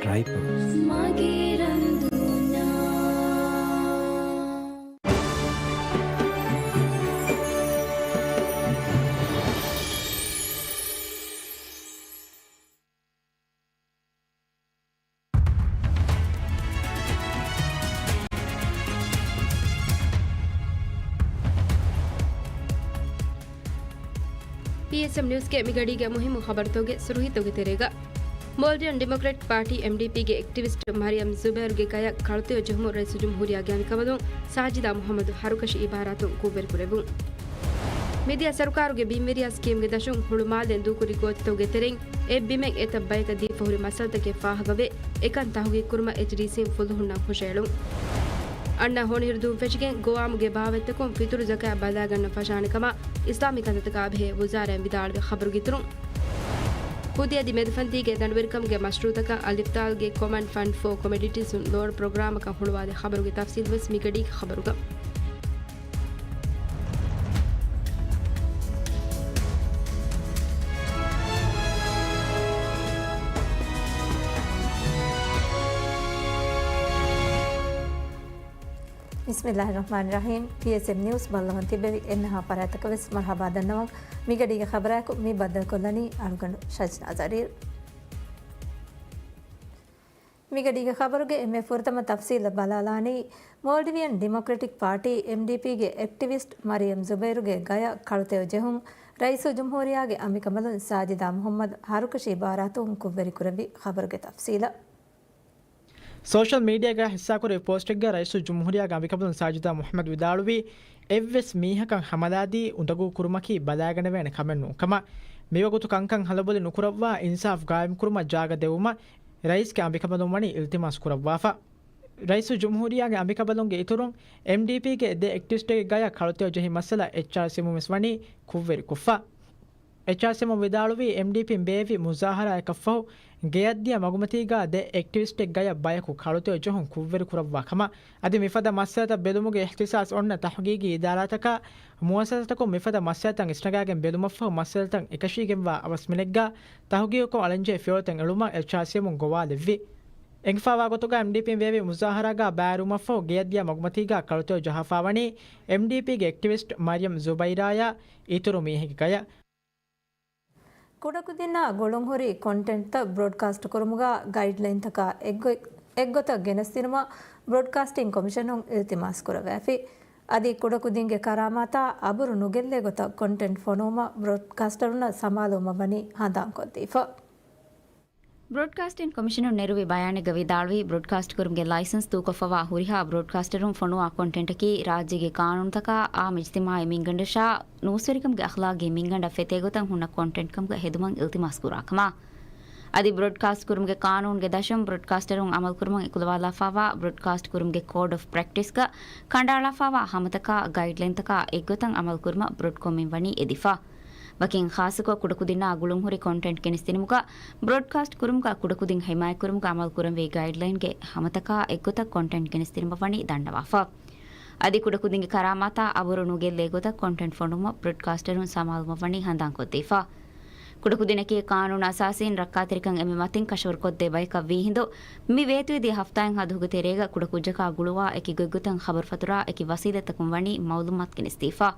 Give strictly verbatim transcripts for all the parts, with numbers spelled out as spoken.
ރައިފަ. މަގޭ ރަން ދުންޏާ. ޕީއެސްއެމް ނިއުސްގެ މިގަޑީގެ މުހިއްމު ޚަބަރުތަކުގެ ސުރުޚީތަކުގެ ތެރޭގަ، މޯލްޑިވިއަން ޑިމޮކްރެޓް ޕާޓީ، އެމްޑީޕީގެ އެކްޓިވިސްޓް މަރިޔަމް ޒުބައިރުގެ ގަޔަށް ކަޅުތެޔޮ ޖެހުމުން ރައީސުލްޖުމްހޫރިއްޔާގެ އަނބިކަނބަލުން ސާޖިދާ މުޙައްމަދު ހަރުކަށި އިބާރާތުން ކުށްވެރިކުރެއްވުން. މިދިޔަ ސަރުކާރުގެ ބިންމިރިޔާ ސްކީމްގެ ދަށުން ހުޅުމާލެން ދޫކުރި ގޯތިތަކުގެ ތެރެއިން އެއް ބިމެއް އެތައް ބަޔަކަށް ދީފަ ހުރި މައްސަލަތަކެއް ފާހަގަވެ، އެކަން ތަހުގީގު ކުރުމަށް އެޗްޑީސީން ފުލުހުންނަށް ހުށައެޅުން. އަންނަ ހޮނިހިރު ދުވަހުން ފެށިގެން ގޮވާމުގެ ބާވަތްތަކުން ފިތުރު ޒަކާތް ބަލާގަންނަން ފަށާނެ ކަމަށް އިސްލާމީ ކަންތައްތަކާ ބެހޭ ވުޒާރާއިން ވިދާޅުވި ޚަބަރުގެ އިތުރުން، ކުދި އަދި މެދުފަންތީގެ ދަނޑުވެރިކަމުގެ މަޝްރޫއުތަކަށް އަލިފް ދާލްގެ ކޮމަން ފަންޑް ފޯ ކޮމޮޑިޓީސް އިން ލޯން ޕްރޮގްރާމަކަށް ހުޅުވާލި ޚަބަރުގެ ތަފްސީލް ވެސް މިގަޑީގެ ޚަބަރުގަ. ބިސްމިއްލާހިއްރަޙްމާނިއްރަޙީމް. ޕީއެސްއެމް ނިއުސް ބައްލަވަން ތިއްބެވި އެންމެހާ ފަރާތްތަކަށް ވެސް މަރުޙަބާ ދަންނަވަން. މިގަޑީގެ ޚަބަރާއެކު މި ބައްދަލުކޮށްލަނީ އަޅުގަނޑު ޝަޖްނާ ޒަރީރް. މިގަޑީގެ ޚަބަރުގެ އެންމެ ފުރަތަމަ ތަފްސީލަށް ބަލާލާނީ، މޯލްޑިވިއަން ޑިމޮކްރެޓިކް ޕާޓީ، އެމްޑީޕީގެ އެކްޓިވިސްޓް މަރިޔަމް ޒުބައިރުގެ ގަޔަށް ކަޅުތެޔޮ ޖެހުން، ރައީސުލްޖުމްހޫރިއްޔާގެ އަނބިކަނބަލުން ސާޖިދާ މުޙައްމަދު ހަރުކަށި އިބާރާތުން ކުށްވެރިކުރެއްވި ޚަބަރުގެ ތަފްސީލަށް. ސޯޝަލް މީޑިއާގަ ހިއްސާކުރެއްވި ޕޯސްޓެއްގަ ރައީސުލްޖުމްހޫރިއްޔާގެ އަނބިކަނބަލުން ސާޖިދާ މުޙައްމަދު ވިދާޅުވީ، އެއްވެސް މީހަކަށް ހަމަލާދީ އުނދަގޫ ކުރުމަކީ ބަލާގަނެވޭނެ ކަމެއް ނޫން ކަމަށް. މިވަގުތު ކަންކަން ހަލަބޮލި ނުކުރައްވާ އިންސާފް ގާއިމްކުރުމަށް ޖާގަ ދެއްވުމަށް ރައީސްގެ އަނބިކަނބަލުން ވަނީ އިލްތިމާސް ކުރައްވާފަ. ރައީސުލްޖުމްހޫރިއްޔާގެ އަނބިކަނބަލުންގެ އިތުރުން، އެމްޑީޕީގެ ދެ އެކްޓިވިސްޓެއްގެ ގަޔަށް ކަޅުތެޔޮ ޖެހި މައްސަލަ އެޗްއާރްސީއެމުން ވެސް ވަނީ ކުށްވެރިކޮށްފަ. އެޗްއާރްސީއެމުން ވިދާޅުވީ، އެމްޑީޕީން ބޭއްވި މުޒާހަރާއަކަށްފަހު، ގެޔަށްދިޔަ މަގުމަތީގާ ދެ އެކްޓިވިސްޓެއް ގަޔަށް ބަޔަކު ކަޅުތެޔޮ ޖެހުން ކުށްވެރިކުރައްވާ ކަމަށް، އަދި މިފަދަ މައްސަލަތައް ބެލުމުގެ އިހްތިސާސް އޮންނަ ތަހުގީގީ އިދާރާތަކާ މުއައްސަސާތަކުން މިފަދަ މައްސަލަތައް އިސްނަގާގެން ބެލުމަށްފަހު، މައްސަލަތައް އެކަށީގެންވާ އަވަސް މިނެއްގާ ތަހުގީގުކޮށް އަޅަންޖެހޭ ފިޔަވަޅުތައް އެޅުމަށް އެޗްއާރްސީއެމުން ގޮވާލެއްވި. އެނގިފާވާ ގޮތުގަ އެމްޑީޕީން ބޭއްވި މުޒާހަރާގަ ބައިވެރިވުމަށްފަހު ގެޔަށްދިޔަ މަގުމަތީގަ ކަޅުތެޔޮ ޖަހާފާވަނީ އެމްޑީޕީގެ އެކްޓިވިސްޓް މަރިޔަމް ޒުބައިރާޔާ އިތުރު މީހެއްގެ ގަޔަށް. ކުޑަކުދިންނާ ގުޅުންހުރި ކޮންޓެންޓްތައް ބްރޯޑްކާސްޓް ކުރުމުގަ ގައިޑްލައިންތަކާ އެއްގޮތް، އެއްގޮތަށް ގެނެސްދިނުމަށް ބްރޯޑްކާސްޓިން ކޮމިޝަނުން އިލްތިމާސް ކުރައްވައިފި. އަދި ކުޑަކުދިންގެ ކަރާމާތާ އަބުރު ނުގެއްލޭ ގޮތަށް ކޮންޓެންޓް ފޮނުވުމަށް ބްރޯޑްކާސްޓަރުންނަށް ސަމާލުވުމަށް ވަނީ ހަނދާންކޮށްދީފަ. ބްރޯޑްކާސްޓިން ކޮމިޝަނުން ނެރުވި ބަޔާނެއްގަ ވިދާޅުވީ، ބްރޯޑްކާސްޓް ކުރުމުގެ ލައިސަންސް ދޫކޮށްފަވާ ހުރިހާ ބްރޯޑްކާސްޓަރުން ފޮނުވާ ކޮންޓެންޓަކީ ރާއްޖޭގެ ޤާނޫނުތަކާ އާއްމު އިޖްތިމާޢީ މިންގަނޑަށާ ނޫސްވެރިކަމުގެ އަޚްލާގީ މިންގަނޑަށް ފެތޭ ގޮތަށް ހުންނަ ކޮންޓެންޓް ކަމުގަ ހެދުމަށް އިލްތިމާސް ކުރާ ކަމަށް. އަދި ބްރޯޑްކާސްޓް ކުރުމުގެ ޤާނޫނުގެ ދަށުން ބްރޯޑްކާސްޓަރުން އަމަލުކުރުމަށް އެކުލަވާލާފަވާ ބްރޯޑްކާސްޓް ކުރުމުގެ ކޯޑް އޮފް ޕްރެކްޓިސްގަ ކަނޑައަޅާފަވާ ހަމަތަކާ ގައިޑްލައިންތަކާ އެއްގޮތަށް އަމަލުކުރުމަށް ބްރޯޑްކޮމްއިން ވަނީ އެދިފަ. ވަކިން ޚާއްޞަކޮށް ކުޑަކުދިންނާ ގުޅުންހުރި ކޮންޓެންޓް ގެނެސްދިނުމުގަ، ބްރޯޑްކާސްޓް ކުރުމުގަ ކުޑަކުދިން ހިމާޔަތްކުރުމުގަ އަމަލު ކުރަންވީ ގައިޑްލައިންގެ ހަމަތަކާ އެއްގޮތަށް ކޮންޓެންޓް ގެނެސްދިނުމަށް ވަނީ ދަންނަވާފަ. އަދި ކުޑަކުދިންގެ ކަރާމާތާ އަބުރު ނުގެއްލޭ ގޮތަށް ކޮންޓެންޓް ފޮނުވުމަށް ބްރޯޑްކާސްޓަރުން ސަމާލުވުމަށް ވަނީ ހަނދާންކޮށްދީފަ. ކުޑަކުދިންނަކީ ޤާނޫނު އަސާސީން ރައްކާތެރިކަން އެންމެ މަތިން ކަށަވަރުކޮށްދޭ ބަޔަކަށް ވީހިނދު، މި ވޭތުވެދިޔަ ހަފްތާއިން ހަދުހުގެ ތެރޭގަ ކުޑަކުއްޖަކާ ގުޅުވާ އެކި ގޮތްގޮތަށް ޚަބަރުފަތުރާ އެކި ވަސީލަތްތަކުން ވަނީ މައުލޫމާތު ގެނެސްދީފަ.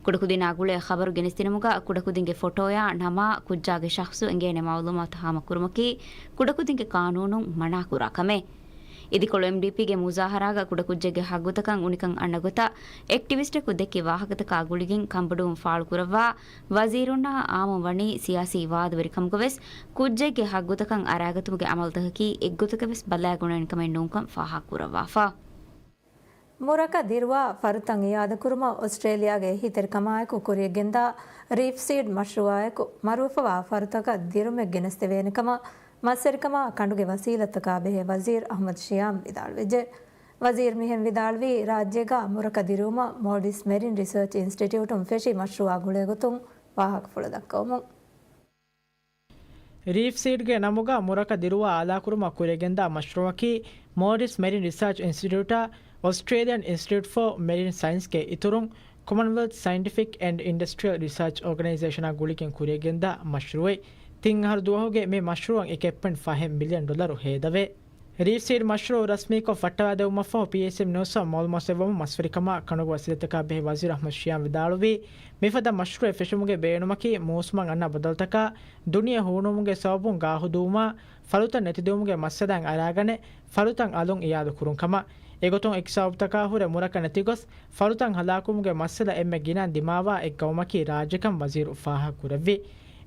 ކުޑަކުދިންނާ ގުޅޭ ޚަބަރު ގެނެސްދިނުމުގަ ކުޑަކުދިންގެ ފޮޓޯޔާ ނަމާ ކުއްޖާގެ ޝަޚްޞު އެނގޭނެ މައުލޫމާތު ހާމަކުރުމަކީ ކުޑަކުދިންގެ ޤާނޫނުން މަނާކުރާ ކަމެއް. އިދިކޮޅު އެމްޑީޕީގެ މުޒާހަރާގަ ކުޑަކުއްޖެއްގެ ހައްގުތަކަށް އުނިކަން އަންނަ ގޮތަށް އެކްޓިވިސްޓަކު ދެއްކި ވާހަކަތަކާ ގުޅިގެން ކަންބޮޑުވުން ފާޅުކުރައްވާ ވަޒީރުންނާ އާއްމުން ވަނީ ސިޔާސީ ވާދަވެރިކަމުގަވެސް ކުއްޖެއްގެ ހައްގުތަކަށް އަރާގަތުމުގެ އަމަލުތަކަކީ އެއްގޮތަކަށްވެސް ބަލާގަނެވޭނެ ކަމެއް ނޫންކަން ފާހަގަކުރައްވާފަ. މުރަކަ ދިރުވާ ފަރުތައް އިއާދަކުރުމަށް އޮސްޓްރޭލިޔާގެ އެހީތެރިކަމާއެކު ކުރިޔަށްގެންދާ ރީފް ސީޑް މަޝްރޫއާއެކު މަރުވެފަވާ ފަރުތަކަށް ދިރުމެއް ގެނެސްދެވޭނެ ކަމަށް މަސްވެރިކަމާ ކަނޑުގެ ވަސީލަތްތަކާ ބެހޭ ވަޒީރު އަޙްމަދު ޝިޔާމް ވިދާޅުވެއްޖެ. ވަޒީރު މިހެން ވިދާޅުވީ، ރާއްޖޭގަ މުރަކަ ދިރުވުމަށް މޯލްޑިވްސް މެރިން ރިސާޗް އިންސްޓިޓިއުޓުން ފެށި މަޝްރޫއާ ގުޅޭގޮތުން ވާހަކަފުޅު ދައްކަވަމުން. ރީފް ސީޑްގެ ނަމުގަ މުރަކަ ދިރުވާ އާލާކުރުމަށް ކުރިޔަށްގެންދާ މަޝްރޫއަކީ މޯލްޑިވްސް މެރިން ރިސާޗް އިންސްޓިޓިއުޓާ، އޮސްޓްރޭލިއަން އިންސްޓިޓިއުޓް ފޯ މެރިން ސައިންސްގެ އިތުރުން، ކޮމަންވެލްތް ސައިންޓިފިކް އެންޑް އިންޑަސްޓްރިއަލް ރިސާޗް އޯގަނައިޒޭޝަނާ ގުޅިގެން ކުރިޔަށްގެންދާ މަޝްރޫއެއް. ތިން އަހަރު ދުވަހުގެ މި މަޝްރޫއަށް އެކެއްޕެން ފަހެއް މިލިއަން ޑޮލަރު ހޭދަވޭ. ރީފް ސީޑް މަޝްރޫއު ރަސްމީކޮށް ފައްޓަވާދެވުމަށްފަހު، ޕީއެސްއެމް ނިއުސްއަށް މައުލޫމާތު ދެއްވަމުން، މަސްވެރިކަމާ ކަނުގެ ވަސީލަތަކާ ބެހޭ ވަޒީރު އަޙްމަދު ޝިޔާމް ވިދާޅުވީ، މިފަދަ މަޝްރޫއެއް ފެށުމުގެ ބޭނުމަކީ، މޫސުމަށް އަންނަ ބަދަލުތަކާ، ދުނިޔެ ހޫނުވުމުގެ ސަބަބުން ގާ ހުދުވުމާ، ފަރުތައް ނެތިދިއުމުގެ މައްސަލައިން އަރާގަނެ، ފަރުތައް އަލުން އިއާދަ ކުރުން ކަމަށް. އެގޮތުން އެކި ސަބަބުތަކާ ހުރެ މުރަކަށް ނެތިގޮސް، ފަރުތައް ހަލާކުވުމުގެ މައްސަލަ އެންމެ ގިނައިން ދިމާވާ އެއް ގައުމަކީ ރާއްޖެކަން ވަޒީރު ފާހަގަކުރެއްވި.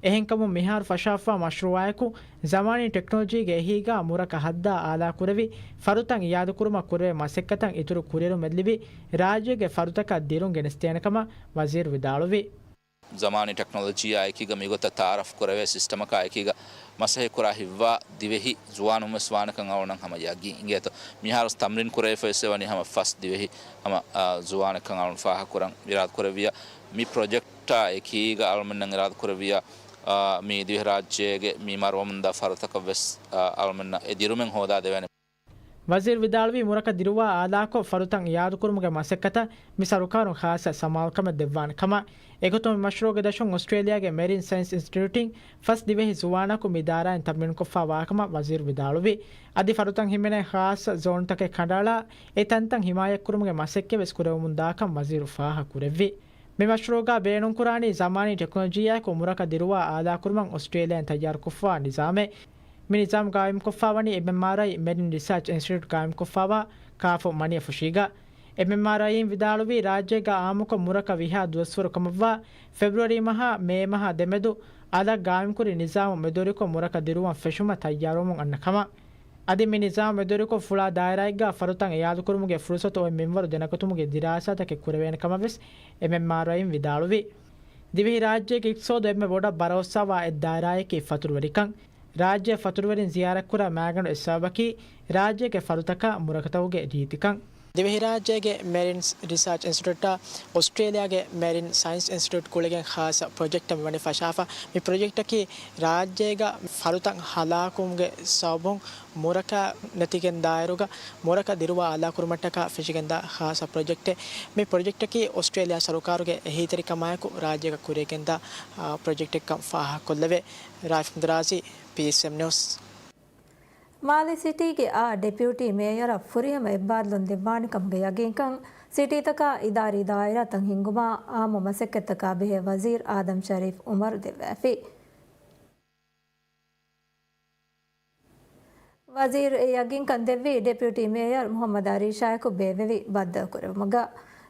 އެހެންކަމުން މިހާރު ފަށާފާ މަޝްރޫއާއެކު، ޒަމާނީ ޓެކްނޮލޮޖީގެ އެހީގާ މުރަކަށް ހައްދާ އާލާކުރެވި، ފަރުތައް އިއާދަކުރުމަށް ކުރެވޭ މަސައްކަތަށް އިތުރު ކުރިއެރުމެއް ލިބި، ރާއްޖޭގެ ފަރުތަކަށް ދިރުން ގެނެސްދޭނެ ކަމަށް ވަޒީރު ވިދާޅުވި. ޒަމާނީ ޓެކްނޮލޮޖީއާ އެކީގަ މިގޮތަށް ތައާރަފް ކުރެވޭ ސިސްޓަމަކާ އެކީގަ މަސައްކަތް ކުރާ ހިތްވާ ދިވެހި ޒުވާނުން ވެސް ވާނެކަން އަޅުގަނޑަށް ހަމަ ޔަގީން އިނގޭތޯ. މިހާރު ތަމްރީން ކުރެވިފަ ވެސް ވަނީ ހަމަ ފަސް ދިވެހި ހަމަ، އާ، ޒުވާނެއްކަން އަޅުގަނޑު ފާހަގަކުރަން އިރާދަކުރެއްވިޔާ، މި ޕްރޮޖެކްޓާ އެކީގަ އަޅުގަނޑުމެންނަށް އިރާދަކުރެއްވިޔާ، އާ، މި ދިވެހިރާއްޖޭގެ މި މަރުވަމުންދާ ފަރުތަކަށް ވެސް، އާ، އަޅުގަނޑުމެންނަށް އެ ދިރުމެއް ހޯދާދެވޭނެ. ވަޒީރު ވިދާޅުވީ، މުރަކަށް ދިރުވާ އާލާކޮށް، ފަރުތައް އިއާދަކުރުމުގެ މަސައްކަތަށް މި ސަރުކާރުން ޚާއްޞަ ސަމާލުކަމެއް ދެއްވާނެ ކަމަށް. އެގޮތުން މި މަޝްރޫއުގެ ދަށުން އޮސްޓްރޭލިޔާގެ މެރިން ސައިންސް އިންސްޓިޓިއުޓުން ފަސް ދިވެހި ޒުވާނަކު މި ދާއިރާއިން ތަމްރީނުކޮށްފާ ވާކަމަށް ވަޒީރު ވިދާޅުވި. އަދި ފަރުތައް ހިމެނޭ ޚާއްޞަ ޒޯނުތަކެއް ކަނޑައަޅާ، އެ ތަންތަން ހިމާޔަތްކުރުމުގެ މަސައްކަތް ވެސް ކުރެވެމުންދާކަން ވަޒީރު ފާހަގަކުރެއްވި. މި މަޝްރޫއުގަ ބޭނުންކުރާނީ ޒަމާނީ ޓެކްނޮލޮޖީއާއެކު މުރަކަށް ދިރުވާ އާލާކުރުމަށް އޮސްޓްރޭލިޔާއިން ތައްޔާރުކޮށްފާ ނިޒާމެއް. މި ނިޒާމް ގާއިމްކޮށްފާވަނީ އެމްއެމްއާރްއައި މެރިން ރިސާޗް އިންސްޓިޓިއުޓް ގާއިމްކޮށްފާވާ ކާފޯ މަނިއަށް ފުށީގަ. އެމްއެމްއާރްއައިން ވިދާޅުވީ، ރާއްޖޭގަ އާއްމުކޮށް މުރަކަށް ވިހާ ދުވަސްވަރު ކަމަށްވާ ފެބްރުއަރީ މަހާ މޭ މަހާ ދެމެދު އަލަށް ގާއިމްކުރި ނިޒާމު މެދުވެރިކޮށް މުރަކަށް ދިރުވަން ފެށުމަށް ތައްޔާރުވަމުން އަންނަ ކަމަށް. އަދި މި ނިޒާމް މެދުވެރިކޮށް ފުޅާ ދާއިރާއެއްގަ ފަރުތައް އިއާދަކުރުމުގެ ފުރުސަތު އޮތް މިންވަރު ދެނެގަތުމުގެ ދިރާސާތަކެއް ކުރެވޭނެ ކަމަށް ވެސް އެމްއެމްއާރްއައިން ވިދާޅުވި. ދިވެހިރާއްޖޭގެ އިޤްތިޞާދު އެންމެ ބޮޑަށް ބަރައްވާ އެއް ދާއިރާއަކީ ފަތުރުވެރިކަން. ރާއްޖެ ފަތުރުވެރިން ޒިޔާރަތްކުރާ މައިގަނޑު އެއް ސަބަބަކީ، ރާއްޖޭގެ ފަރުތަކަށް މުރަކަތަކުގެ ރީތިކަން. ދިވެހިރާއްޖޭގެ މެރިން ރިސާޗް އިންސްޓިޓިއުޓާ އޮސްޓްރޭލިޔާގެ މެރިން ސައިންސް އިންސްޓިޓިއުޓް ގުޅިގެން ޚާއްޞަ ޕްރޮޖެކްޓެއް މިވަނީ ފަށާފަ. މި ޕްރޮޖެކްޓަކީ ރާއްޖޭގަ ފަރުތައް ހަލާކުވުމުގެ ސަބަބުން މުރަކަށް ނެތިގެން ދާއިރުގަ މުރަކަށް ދިރުވާ އާލާކުރުމަށްޓަކާ ފެށިގެންދާ ޚާއްޞަ ޕްރޮޖެކްޓެއް. މި ޕްރޮޖެކްޓަކީ އޮސްޓްރޭލިޔާ ސަރުކާރުގެ އެހީތެރިކަމާއެކު ރާއްޖޭގަ ކުރިޔަށްގެންދާ، އާ، ޕްރޮޖެކްޓެއްކަން ފާހަގަކޮށްލެވޭ. ރާއިފް ދުރާޒީ، ޕީއެސްއެމް ނިއުސް. މާލެ ސިޓީގެ އާ ޑެޕިއުޓީ މޭޔަރަށް ފުރިހަމަ އެއްބާރުލުން ދެއްވާނެ ކަމުގެ ޔަގީންކަން ސިޓީތަކާ އިދާރީ ދާއިރާތައް ހިންގުމާ އާއްމު މަސައްކަތްތަކާ ބެހޭ ވަޒީރު އާދަމް ޝަރީފް އުމަރު ދެއްވައިފި. ވަޒީރު އެ ޔަގީންކަން ދެއްވީ ޑެޕިއުޓީ މޭޔަރު މުހައްމަދު އަރީޝާއެކު ބޭއްވެވި ބައްދަލުކުރެވުމުގަ.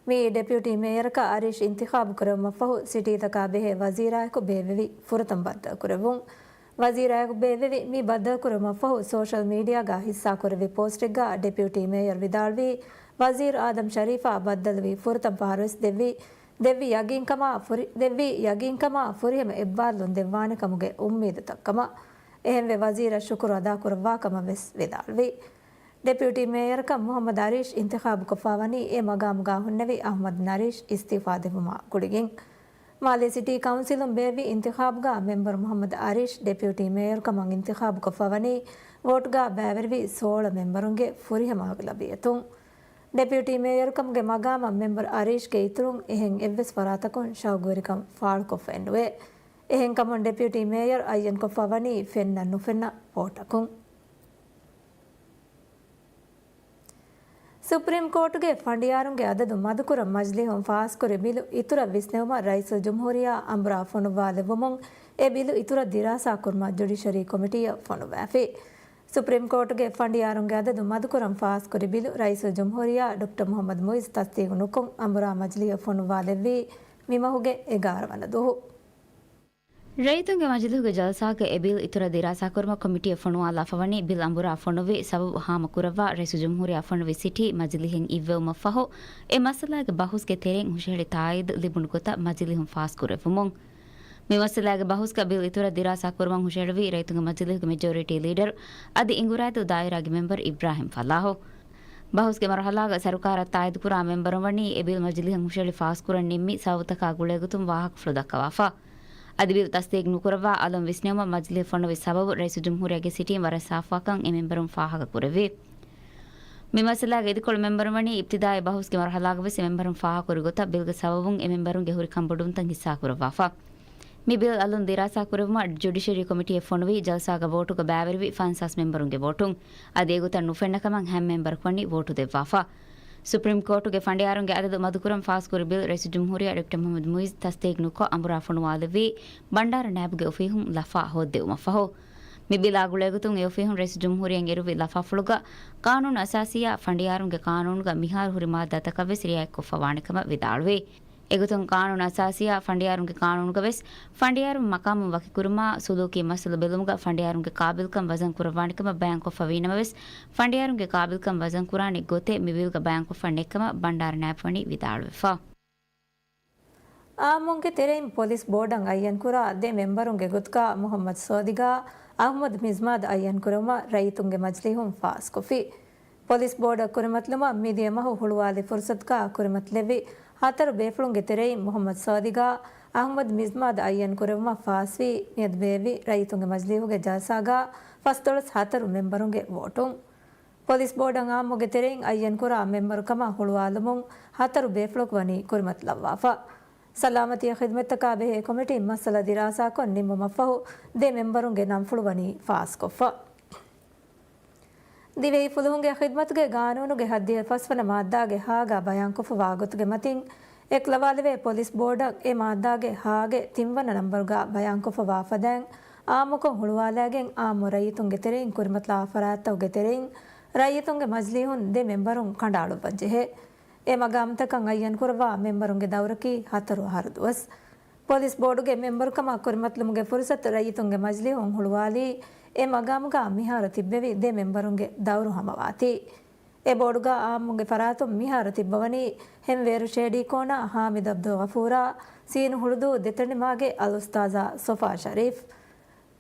މިއީ ޑެޕިއުޓީ މޭޔަރަކަށް އަރީޝް އިންތިޚާބު ކުރެވުމަށްފަހު ސިޓީތަކާ ބެހޭ ވަޒީރާއެކު ބޭއްވެވި ފުރަތަމަ ބައްދަލުކުރެއްވުން. ވަޒީރާއެކު ބޭއްވެވި މި ބައްދަލުކުރުމަށްފަހު ސޯޝަލް މީޑިއާގަ ހިއްސާކުރެއްވި ޕޯސްޓެއްގަ ޑެޕިއުޓީ މޭޔަރު ވިދާޅުވީ، ވަޒީރު އާދަމް ޝަރީފާ ބައްދަލުވި ފުރަތަމަ ފަހަރުވެސް ދެއްވީ، ދެއްވި ޔަގީންކަމާ ފުރި-، ދެއްވި ޔަގީންކަމާ ފުރިހަމަ އެއްބާރުލުން ދެއްވާނެ ކަމުގެ އުއްމީދުތައް ކަމަށް. އެހެންވެ ވަޒީރަށް ޝުކުރު އަދާކުރައްވާ ކަމަށް ވެސް ވިދާޅުވި. ޑެޕިއުޓީ މޭޔަރަކަށް މުހައްމަދު އަރީޝް އިންތިޚާބުކޮށްފާވަނީ އެ މަގާމުގަ ހުންނެވި އަޙްމަދު އަރީޝް އިސްތިއުފާ ދެއްވުމާ ގުޅިގެން. މާލެ ސިޓީ ކައުންސިލުން ބޭއްވި އިންތިޚާބުގަ މެމްބަރު މުހައްމަދު އަރީޝް ޑެޕިއުޓީ މޭޔަރުކަމަށް އިންތިޚާބުކޮށްފަވަނީ ވޯޓްގަ ބައިވެރިވި ސޯޅަ މެމްބަރުންގެ ފުރިހަމަ އަޣުލަބިއްޔަތުން. ޑެޕިއުޓީ މޭޔަރުކަމުގެ މަގާމަށް މެމްބަރު އަރީޝްގެ އިތުރުން އެހެން އެއްވެސް ފަރާތަކުން ޝައުގުވެރިކަން ފާޅުކޮށްފައެއްނުވޭ. އެހެންކަމުން ޑެޕިއުޓީ މޭޔަރު އައްޔަންކޮށްފަވަނީ ފެންނަ ނުފެންނަ ވޯޓަކުން. ސުޕްރީމް ކޯޓުގެ ފަނޑިޔާރުންގެ އަދަދު މަދުކުރަން މަޖިލީހުން ފާސްކުރި ބިލު އިތުރަށް ވިސްނެވުމަށް ރައީސުލްޖުމްހޫރިއްޔާ އަނބުރާ ފޮނުއްވާލެއްވުމުން، އެ ބިލު އިތުރަށް ދިރާސާކުރުމަށް ޖުޑިޝަރީ ކޮމިޓީއަށް ފޮނުއްވައިފި. ސުޕްރީމް ކޯޓުގެ ފަނޑިޔާރުންގެ އަދަދު މަދުކުރަން ފާސްކުރި ބިލު ރައީސުލްޖުމްހޫރިއްޔާ ޑޮކްޓަރ މުހައްމަދު މުއިއްޒު ތަސްދީގު ނުކޮށް، އަނބުރާ މަޖިލީހަށް ފޮނުއްވާލެއްވީ މި މަހުގެ އެގާރަ ވަނަ ދުވަހު. ރައްޔިތުންގެ މަޖިލީހުގެ ޖަލްސާގަ އެ ބިލް އިތުރަށް ދިރާސާކުރުމަށް ކޮމިޓީއަށް ފޮނުވާލާފަވަނީ، ބިލް އަނބުރާ ފޮނުއްވި ސަބަބު ހާމަކުރައްވާ ރައީސުލްޖުމްހޫރިއްޔާ ފޮނުއްވި ސިޓީ މަޖިލީހެއް އިއްވެވުމަށްފަހު، އެ މައްސަލާގެ ބަހުސްގެ ތެރެއިން ހުށަހެޅި ތާއީދު ލިބުނު ގޮތަށް މަޖިލީހުން ފާސްކުރެއްވުމުން. މި މައްސަލާގެ ބަހުސްގަ ބިލް އިތުރަށް ދިރާސާކުރުމަށް ހުށަހެޅުވީ ރައްޔިތުންގެ މަޖިލީހުގެ މެޖޯރިޓީ ލީޑަރު އަދި އިނގުރާދޫ ދާއިރާގެ މެމްބަރު އިބްރާހިމް ފަލާހު. ބަހުސްގެ މަރުހަލާގަ ސަރުކާރަށް ތާއީދުކުރާ މެމްބަރުން ވަނީ އެ ބިލް މަޖިލީހަށް ހުށަހެޅި ފާސްކުރަން ނިންމި ސަބަބުތަކާ ގުޅޭގޮތުން ވާހަކަފުޅު ދައްކަވާފަ. އަދި ބިލް ތަސްދީގު ނުކުރައްވާ އަލުން ވިސްނެވުމަށް މަޖިލީހަށް ފޮނުއްވި ސަބަބު ރައީސުލްޖުމްހޫރިއްޔާގެ ސިޓީން ވަރަށް ސާފުވާކަން އެ މެމްބަރުން ފާހަގަކުރެއްވި. މި މައްސަލާގެ އިދިކޮޅު މެމްބަރުން ވަނީ އިބްތިދާއީ ބަހުސްގެ މަރުހަލާގަވެސް އެ މެމްބަރުން ފާހަގަކުރި ގޮތަށް ބިލްގެ ސަބަބުން އެ މެމްބަރުންގެ ހުރި ކަންބޮޑުވުންތައް ހިއްސާކުރައްވާފަ. މި ބިލް އަލުން ދިރާސާ ކުރެވުމަށް ޖުޑިޝަރީ ކޮމިޓީއެއް ފޮނުވީ، ޖަލްސާގަ ވޯޓުގަ ބައިވެރިވި ފަންސާސް މެމްބަރުންގެ ވޯޓުން. އަދި އެގޮތަށް ނުފެންނަ ކަމަށް ހަމަ މެމްބަރަކު ވަނީ ވޯޓު ދެއްވާފަ. ސުޕްރީމް ކޯޓުގެ ފަނޑިޔާރުންގެ އަދަދު މަދުކުރަން ފާސްކުރި ބިލް ރައީސުލްޖުމްހޫރިއްޔާ ޑޮކްޓަރ މުޙައްމަދު މުޢިއްޒު ތަޞްދީޤް ނުކޮށް އަނބުރާ ފޮނުވާލެއްވީ، ބަންޑާރަ ނާއިބުގެ އޮފީހުން ލަފާ ހޯއްދެވުމަށްފަހު. މި ބިލާ ގުޅޭގޮތުން އެ އޮފީހުން ރައީސުލްޖުމްހޫރިއްޔާ އިރުއޮތް ލަފާފުޅުގަ ޤާނޫނު އަސާސީއާ ފަނޑިޔާރުންގެ ޤާނޫނުގަ މިހާރު ހުރި މާއްދާތަކަށްވެސް ރިޢާޔަތްކޮށްފަ ވާނެކަމަށް ވިދާޅުވި. އެގޮތުން ޤާނޫނު އަސާސީއާ ފަނޑިޔާރުންގެ ޤާނޫނުގަވެސް ފަނޑިޔާރުން މަޤާމުން ވަކިކުރުމާ، ސުލޫކީ މައްސަލަ ބެލުމުގަ ފަނޑިޔާރުންގެ ޤާބިލްކަން ވަޒަން ކުރައްވާނެކަމަށް ބަޔާންކޮށްފަ ވީނަމަވެސް، ފަނޑިޔާރުންގެ ޤާބިލްކަން ވަޒަންކުރާނެ ގޮތެއް މި ބިލްގަ ބަޔާންކޮށްފަ ނެތްކަމަށް ބަންޑާރަ ނާއިބު ވަނީ ވިދާޅުވެފަ. އާއްމުންގެ ތެރެއިން ޕޮލިސް ބޯޑަށް އައްޔަންކުރާ ދެ މެމްބަރުންގެ ގޮތުގަ މުޙައްމަދު ސޯދިގާ އަޙްމަދު މިޒްމާދު އައްޔަންކުރެވުމަށް ރައްޔިތުންގެ މަޖިލީހުން ފާސްކޮށްފި. ޕޮލިސް ބޯޑަށް ކުރިމަތިލުމަށް މިދިޔަ މަހު ހުޅުވާލި ފުރުޞަތުގަ ކުރިމަތިލެއްވި ހަތަރު ބޭފުޅުންގެ ތެރެއިން މުޙައްމަދު ސޯދިގާ އަޙްމަދު މިޒްމާދު އައްޔަންކުރެވުމަށް ފާސްވީ، މިއަދު ބޭއްވި ރައްޔިތުންގެ މަޖިލީހުގެ ޖަލްސާގަ ފަސްދޮޅަސް ހަތަރު މެމްބަރުންގެ ވޯޓުން. ޕޮލިސް ބޯޑަށް އާއްމުގެ ތެރެއިން އައްޔަންކުރާ މެމްބަރުކަމަށް ހުޅުވާލުމުން ހަތަރު ބޭފުޅަކު ވަނީ ކުރިމަތިލައްވާފަ. ސަލާމަތީ ޚިދުމަތްތަކާ ބެހޭ ކޮމިޓީން މައްސަލަ ދިރާސާކޮށް ނިންމުމަށްފަހު، ދެ މެމްބަރުންގެ ނަންފުޅު ވަނީ ފާސްކޮށްފަ. ދިވެހި ފުލުހުންގެ ޚިދުމަތުގެ ގާނޫނުގެ ހައްދިހަ ފަސްވަނަ މާއްދާގެ ހާގަ ބަޔާންކޮށްފަވާ ގޮތުގެ މަތިން، އެކުލަވާލެވޭ ޕޮލިސް ބޯޑަށް އެ މާއްދާގެ ހާގެ ތިންވަނަ ނަންބަރުގަ ބަޔާންކޮށްފަވާ ފަދައިން، އާއްމުކޮށް ހުޅުވާލައިގެން އާއްމު ރައްޔިތުންގެ ތެރެއިން ކުރިމަތިލާ ފަރާތްތަކުގެ ތެރެއިން ރައްޔިތުންގެ މަޖިލީހުން ދެ މެމްބަރުން ކަނޑައަޅުއްވަންޖެހޭ. އެ މަގާމުތަކަށް އައްޔަންކުރައްވާ މެމްބަރުންގެ ދައުރަކީ ހަތަރު އަހަރު ދުވަސް. ޕޮލިސް ބޯޑުގެ މެމްބަރުކަމަށް ކުރިމަތިލުމުގެ ފުރުސަތު ރައްޔިތުންގެ މަޖިލީހުން ހުޅުވާލީ، އެ މަގާމުގަ މިހާރު ތިއްބެވި ދެ މެމްބަރުންގެ ދައުރު ހަމަވާތީ. އެ ބޯޑުގަ އާއްމުގެ ފަރާތުން މިހާރު ތިއްބަވަނީ، ހެންވޭރު ޝޭޑީ ކޯނާ ހާމިދު އަބްދުލް ޣަފޫރާ، ސީނު ހުޅުދޫ ދެތަނޑިމާގެ އަލްއުސްތާޒާ ސޮފާ ޝަރީފް.